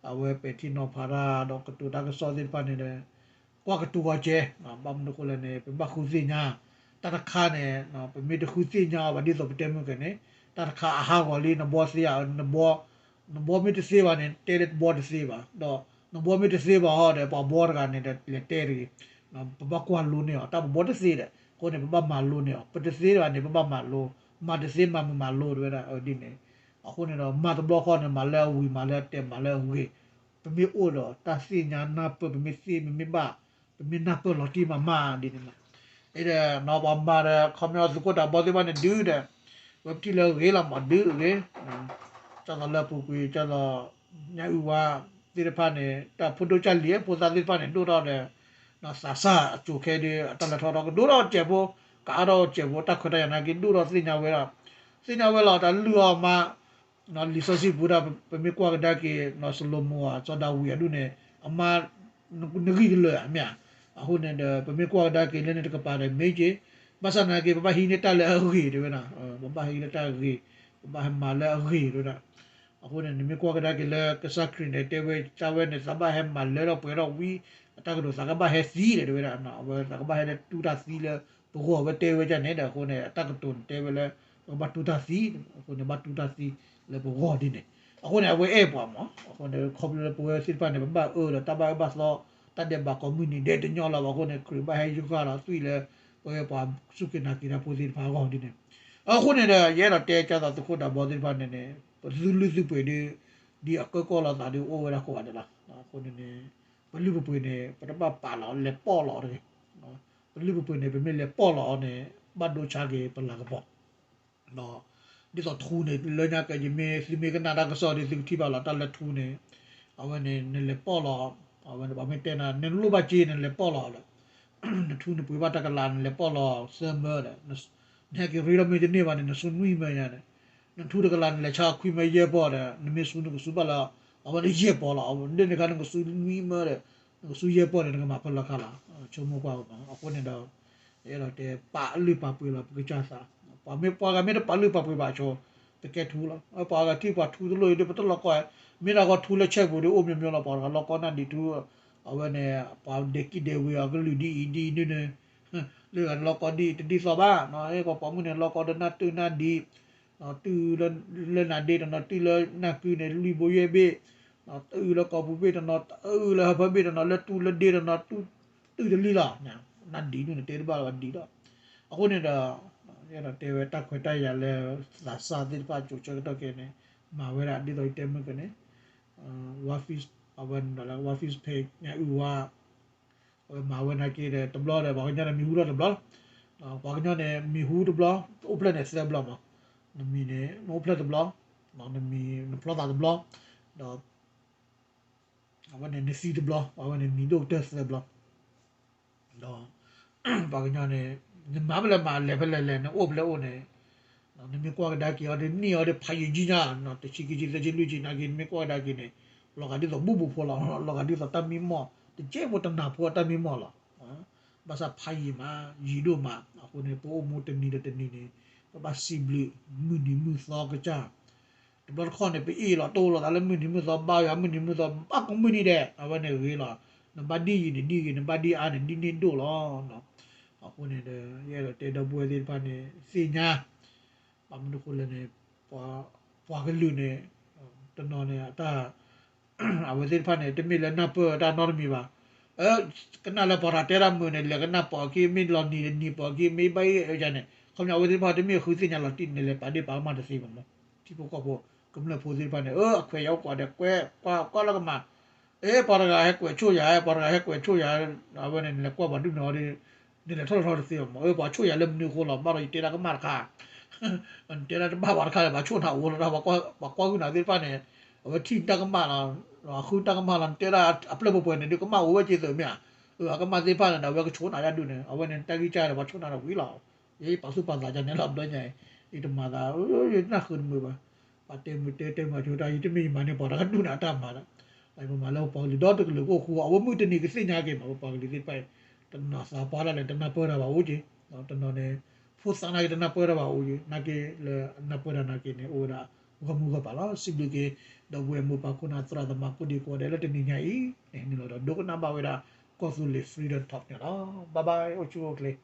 အဝဲပဲာ်ထံနီၤဖးတၢ်ဒီးကတိၤတၢ်ကစီၣ်သ့ၣ်တဖၣ်န့ၣ်ဒီး ကွၢ်ကတိၤဂီၤကဲ, ဘၣ်မနုၤအဃိလဲၣ်န့ၣ် ပဘၣ်ဃုသ့ၣ်ညါ, တၢ်တခါန့ၣ် ပမ့ၢ်တဃုသ့ၣ်ညါအီၤဘၣ်ဒ်သိးပတဲမုၢ်ကဲန့ၣ်, တၢ်တခါအဟးဂီၤလံ နဘီသ့ဧါ, နဘီမ့ၢ်တသ့ဘၣ်န့ၣ် တဲလၢဘီတသ့ဘၣ်, ဒီးနဘီမ့ၢ်တသ့ဘၣ်ဟီဒီး ပှၤဘီတဂၤန့ၣ်ဒီး လဲၤတဲတဂ့ၤ, ပဘၣ်ကွၢ်လိန့ၢ်အီၤ, တၢ်ပဘီတသ့ဒီး အဃိန့ၣ် ပဘၣ်မၤလိန့ၢ်အီၤ, ပတသ့ဘၣ်န့ၣ် ပဘၣ်မၤလိ, မၤတသ့မၤမုာ်မၤလိတဝဲဒၣ်ဒ်န့ၣ်, အဃိန့ၣ်ဒီး မၤတဘျီဃီန့ၣ် မၤလၢအဝံၤ မၤလၢအတဲ မၤလၢအဂ့ၤ, ပမ့ၢ်အိၣ်ဒီးတၢ်သ့ၣ်ညါနၢ်ပၢၢ် ပမ့ၢ်သ့ ပမ့ၢ်ဘၣ်, ပမ့ၢ်နၢ်ပၢၢ်လီၤတံၢ်မးမးဒ်န့ၣ်လီၤ. အံၤဒီး ပှၤမၤဒီး ခီပညီသုးခိၣ်ဒးဘီသ့ၣ်တဖၣ်န့ၣ် ဒုးဒီး ဝဲပထံၣ်လၢအဂ့ၤလီၤမး ဒုးအဂ့ၤ, ကၢ်သိးလၢအပူၤကွံာ် ကၢ်သိး ညၣ်အုၣ်ဝါသ့ၣ်တဖၣ်န့ၣ် တၢ်ဖိဒိၣ်ကၢ်လံၤ ဖိသၣ်သ့ၣ်တဖၣ်န့ၣ် ဒိၣ်ထီၣ်ဒီး သးစၢ်အစိၤခဲဒုး အတၢ်လဲၤထီၣ်ထီကဒိၣ်ထီၣ်စဲးဖိ, ကအါထီၣ်စဲးဖိ တၢ်ခွဲးတၢ်ယာ်နာ်က့ ဒိၣ်ထီၣ်သ့ၣ်ညါဝဲဒၣ်, သ့ၣ်ညါဝဲလီၤ တၢ်လုၢ်အီၤမး လံာ်စီဆှံပူၤဒၣ် ပမ့ၢ်ကွၢ်ကဒါက့ၤ နီၢ်စလိၤမိၤ စီၤဒၤဝံးအဒူၣ်န့ၣ် အမါ နဂံၢ်ကလၢာ်ဧါ မ့ၢ်ဧါ. အဃိန့ၣ်ဒီး ပမ့ၢ်ကွၢ်ကဒါက့ၤလၢန့ၣ်တကပၤဒီး မ့ၢ်က့ၤ ဘၣ်ဆၣ်သနာ်က့ ပဘၣ်ဟံးန့ၢ်တၢ်လၢအဂ့ၤတဲဝဲဒၣ်, ပဘၣ်ဟံးလၢတၢ်ဂ့ၤ, ပဘၣ်ဟဲမၤလၢအဂ့ၤတဲဝဲဒၣ်. အဃိန့ၣ် နမ့ၢ်ကွၢ်ကဒါက့ၤလၢကစၢ်ခရံာ်န့ၣ် တဲဝဲ တၢ်ဝဲန့ၣ် သးဘၣ်ဟဲမၤလၢထီၣ်ပှဲၤထီၣ်ဝံ အတၢ်ကတိၤသးကဘၣ်ဟဲသံဒီးတဲဝဲဒၣ်, အဝဲသးကဘၣ်ဟဲလၢတူၢ်တၢ်သံလၢပဂီၢ်ဝဲတဲဝဲဒၣ်န့ၣ်ဒီး အဃိန့ၣ် အတၢ်ကတိၤန့ၣ်တဲဝဲလၢ ပကဘၣ်တူၢ်တၢ်သံ, အဃိန့ၣ် ဘၣ်တူၢ်တၢ်သံလၢပဂီၢ်ဒ်န့ၣ်, အဃိန့ၣ် အဝဲအဲၣ်ပှၤမး, အဃိန့ၣ် ခီဖျိလၢပဝဲသ့ၣ်တဖၣ်န့ၣ် ပဘၣ်အၢဒီးတၢ်ဘၣ်အၢဘၣ်သီ, တၢ်ဒဲးဘးကိးမုၢ်နံၤဒဲးတညီလၢၤဘၣ်အဃိန့ၣ် ခရံာ်ဘၣ်ဟဲယုၢ်ဃာ်လီၤသွံၣ်လၢ ပဝဲပှၤစူၢ်က့ၤနာ်က့ၤတၢ်ဖိသ့ၣ်တဖၣ်အဂီၢ်ဒ်န့ၣ်, အဃိန့ၣ်ဒီး ယအဲၣ်ဒိးတဲကၢ်သိးသုးခိၣ်ဒးဘီသ့ၣ်တဖၣ်န့ၣ်န့ၣ် ပသုလုၢ်သုပှ့ၤဒုး ဒ်အကၢကီၢ်လိာ်သးဒုးအိၣ်ဝဲဒၣ်ကိးဂၤဒဲးလီၤ. အဃိန့ၣ်န့ၣ် ပလုၢ်ပပှ့ၤန့ၣ် ပတဘၣ်ပာ်လီၤ လဲၤပီၣ်လီၤတဂ့ၤ, ပလုၢ်ပပှ့ၤန့ၣ် ပမ့ၢ်လဲၤပီၣ်လီၤအီၤန့ၣ် ဘၣ်ဒိဆါက့ၤပလၤကပီၤ ဒ်သိးထူန့ၣ် လၢညါကဲ ယမ့ၢ်သုမ့ၢ်ကနၣ်တၢ်ကစီၣ်ဒီး သုကထံၣ်ဘၣ်လီၤ တၢ်လၢထူန့ၣ်, အဝဲန့ၣ် နလဲၤပီၣ်လီၤ, အဝဲန့ၣ် ပှၤမ့ၢ်တဲနၤ နလိၣ်ဘၣ်စ့ နလဲၤပီၣ်လီၤလီၤ, နထူန့ၣ်ပှ့ၤဘၣ်တကလး နလဲၤပီၣ်လီၤသၢမၢဒီး, နဟဲက့ၤရ့ဒီးမ့ၢ်တန့ၢ်ဘၣ်န့ၣ် နဆူနွံမၢညါန့ၣ်, နထူတကလး နလဲၤဆါခွံမၢယဲၢ်ပီၣ်ဒီး နမ့ၢ်ဆူနကဆူဘၣ်လၢ အဝဲန့ၣ်ယဲၢ်ပီၣ်လီၤ, အဝဲန့ၣ်တခါ နကဆူနွံမၢဒီး နကဆူယဲၢ်ပီၣ်န့ၣ် နကမၤဖဲလဲၣ်ခါလီၤ, ဆိကမိၣ်ကွၢ်မး, အဃိန့ၣ်ဒီး ယအဲၣ်ဒိးတဲ ပာ်လုၢ်ပာ်ပှ့ၤလီၤ ပကစၢ်သး, ပှၤမ့ၢ်ပှၤဂၤမ့ၢ်တပာ်လုၢ်ပာ်ပှ့ၤဘၣ်ဆိ, တကဲထူလီၤ, ပှၤဂၤထံၣ်ပှၤထူတလိၣ်အံၤဒီး ပတလိၣ်ကီၢ်, မ့ၢ်ဒၣ်ဂီၤထူလၢဆဲပူၤဒီး အိၣ်မံၤမံၤလီၤ, ပှၤတဂၤလိၣ်ကီၢ်နၢ်ဒံးထူ, အဝဲန့ၣ် ပှၤဒဲးကံၣ်ဒဲးဝ့ၤအီၤကလုာ်ဒ်အံၤဒ်အံၤဒ်န့ၣ်, လၢဂၤန့ၣ်လိၣ်ကီၢ်ဒ်အံၤတဒ်သိးဘၣ်, ပှၤပိာ်မုၣ်န့ၣ် လိၣ်ကီၢ်ဒီးနၢ်တုၢ်နၢ်ဒံး, တုၢ်လၢနၤဒ့တနီၤ တုၢ်လၢနၢ်ကုန့ၣ် လွံၢ်ဘိယဲၢ်ဘ့ၣ်, တုၢ်လၢကီၢ်ပူၤဘ့ၣ်တနီၤ တုၢ်လၢဟၢဖၢဘ့ၣ်တနီၤ လၢတူၢ်လၢဒ့တနီၤ တုၢ်တလံလီၤ, နၢ်ဒံးဒူၣ်န့ၣ် တဲတဘၣ်လၢၤဘၣ်ဒံးလီၤ, အဃိန့ၣ်ဒီး ယအဲၣ်ဒိးတဲဝဲတၢ်ခွဲးတၢ်ယာ်လၢ သးစၢ်သ့ၣ်တဖၣ်ကၠိၤဆၢကတီၢ်ခဲအံၤန့ၣ် မၤဝဲဒၣ်ဒ်သိးယတဲမုၢ်ကန့ၣ်, ဝါဖံး အဝဲန့ၣ်ဒီးလၢ ဝါဖံးဖ့း ညၣ်အုၣ်ဝါ အဝဲမၤဝဲနာ်က့ဒီး တဘျီဒီး ပှၤကညီန့ၣ်မံၤဟူထီၣ်တဘျီ, ပှၤကညီန့ၣ်မံၤဟူတဘျီ, အိၣ်ဖျဲၣ်န့ၣ်သၢဘျီမး, နမံၤန့ၣ် နအိၣ်ဖျဲၣ်တဘျီ, နမံၤ နဖျီသးတဘျီ, ဒီး အဝဲန့ၣ်နသံတဘျီ, အဝဲန့ၣ်မံၤဒိၣ်ကတၢၢ်သၢဘျီ, ဒီး ပှၤကညီန့ၣ် နမၤဖဲလဲၣ်မၤ လဲၤဖဲလဲၣ်လဲၤ နအိၣ်ဖဲလဲၣ်အိၣ်န့ၣ် နမ့ၢ်ကွၢ်ကဒါက့ၤအီၤဒီး န့ၢ်အီၤဒီးဖးယံာ်ကံညါ, တဆံခံဆံသၢဆံလွံၢ်ဆံနာ်က့ နမ့ၢ်ကွၢ်ကဒါက့ၤန့ၣ် လီၤဂာ်ဒ်သိးဘူၣ်ဘူးဖိလီၤ, လီၤဂာ်ဒ်သိးတၢ်မံမီၢ် တကဲဖိတနၢ်ဖိအတၢ်မံမီၢ်လီၤ. ဘၣ်ဆၣ်ဖးယံာ်မး ယံာ်ဒိၣ်မး, အဃိန့ၣ် ပအိၣ်မူတနံၤဒီးတနံၤန့ၣ် ပဘၣ်စံးဘျုးမုၢ်နံၤမုၢ်သီကစၢ် တဘျီတခီၣ်န့ၣ် ပအ့ၣ်လိာ်တိၢ်လိာ်သးလၢမုၢ်နံၤမုၢ်သီ ဘါယွၤမုၢ်နံၤမုၢ်သီ ဘၣ်ကိးမုၢ်နံၤဒဲး အဝဲန့ၣ်ဂ့ၤလီၤ. နဘၣ်ဒ်ယံာ်န့ၣ်ဒ်ဂ့ၤ, နဘၣ်ဒ်အါန့ၣ်ဒ်န့ၢ်ဒိၣ်လီၤ. အဃိန့ၣ်ဒီး ယအဲၣ်ဒိးတဲဒီပုၢ်ဝဲၢ်သ့ၣ်တဖၣ်န့ၣ် သ့ၣ်ညါ ဘၣ်မနုၤအဃိလဲၣ်န့ၣ် ပှၤကလုာ်န့ၣ် တနီၤန့ၣ် အတၢ် အဝဲသ့ၣ်တဖၣ်န့ၣ် တမ့ၢ်လၢနၢ်ပၢၢ်တၢ်နီတမံၤဘၣ်. ကနၣ်လၢပှၤတၢ်တဲတၢ်မုာ်န့ၣ် လဲၤကနၣ်ပိာ်အခံ မ့ၢ်လီၤနံၤတနံၤပိာ်အခံ မ့ၢ်ဘၣ်အံၤအန့ၣ် ခီပညီအဝဲသ့ၣ်တဖၣ်တမ့ၢ်ဃုသ့ၣ်ညါလီၤတံၢ်န့ၣ် လဲၤပာ်ဒ့ၣ်ပာ်ကမၣ်တသ့ဘၣ်မး. ထံဖိကီၢ်ဖိ ကမျၢၢ်ဖိသ့ၣ်တဖၣ်န့ၣ် အၢ အခွဲးယာ်အိၣ်ကွၢ်ဒီး ကွဲးကွၢ်ကွၢ်လၢကမၣ် အ့ ပှၤတဂၤဟဲကွဲးဆိၣ်ယၤ ပှၤတဂၤဟဲကွဲးဆိၣ်ယၤ အဝဲန့ၣ် နလဲၤကွၢ်ပှၤဒုၣ်န့ၣ်အီၤဒီး နလဲၤထီၣ်ထီၣ်တသ့ဘၣ်မး. အၢ ပှၤဆိၣ်ယၤလၢမနုၤအဃိလီၤ ဘၣ်ဒီးယတဲတၢ်ကမၣ်တခါ နတဲဒၣ်တဘၣ်ပှၤတခါလၢၤ ပှၤဆိၣ်နၤအိၣ်လီၤ ပှၤကွၢ်ဂုာ်နၤသ့ၣ်တဖၣ်န့ၣ် အဝဲထံၣ်တၢ်ကမၣ်လီၤ အဃုတၢ်ကမၣ်လီၤ နတဲဒၣ်အပျဲၢ်ပှဲၤပှဲၤန့ၣ် ဒုးကမၣ်အိၣ်ဝဲက့ၤသုးမ့ၢ်ဧါ. အကမၣ်သ့ၣ်တဖၣ်န့ၣ်ဒီး အဝဲကဆိၣ်နၤဒၣ်ဒုးန့ၣ် အဝဲန့ၣ် တၢ်ဂံၢ်စၢ်ဒီး ပှၤဆိၣ်နၤဒီးဝံၤလီၤ. ယပာ်သူၣ်ပာ်သးကန့ၣ်လီၤ ဘျီညါအံၤ ယတမၤသး ယနၢ်ဃုာ်တမုာ်ဘၣ်. ပှၤတဲမုာ်တဲတဲမုာ်ဆိတၢ် ယတမ့ၢ်ယမၤန့ၢ်ပှၤတဂၤဒုးန့ၣ် အတၢ်မၤလီၤ. ပမၤလၢပပှၤကလုာ်ဒီတကလုာ်ကအိၣ်ဃူ အဝဲမုၢ်တနံၤကသ့ၣ်ညါက့ၤမး ပပှၤကလုာ်သ့ၣ်တဖၣ်အံၤ တနီၤသးပှၢ်ဒၣ်လဲာ် တနၢ်ပၢၢ်တၢ်ဘၣ်အိၣ်က့ၤ တနီၤန့ၣ် ဖိသၣ်နာ်က့ၤတနၢ်ပၢၢ်တၢ်ဘၣ်အိၣ်က့ၤ နာ်က့ၤလၢအနၢ်ပၢၢ်တၢ်နာ်က့ၤန့ၣ် အိၣ်ဝဲဒၣ်ဂီၢ်မုၢ်ဂီၢ်ပၤလီၤ. စံးဘျုးက့ၤ ဒီပုၢ်ဝဲၢ်မိၢ်ပၢ်ခိၣ်နၢ်သရၣ်သမါကိးဒံကိးဂၤဒဲးလၢတနံၤညါအံၤ န့ၣ်လီၤဒီး ဒိကနၣ်ဘၣ်ဝဲဒၣ် ကီၢ်သူလ့ၤ Freedom Talk န့ၣ်လီၤ. Bye bye, အိၣ်ဆူၣ်အိၣ်ချ့.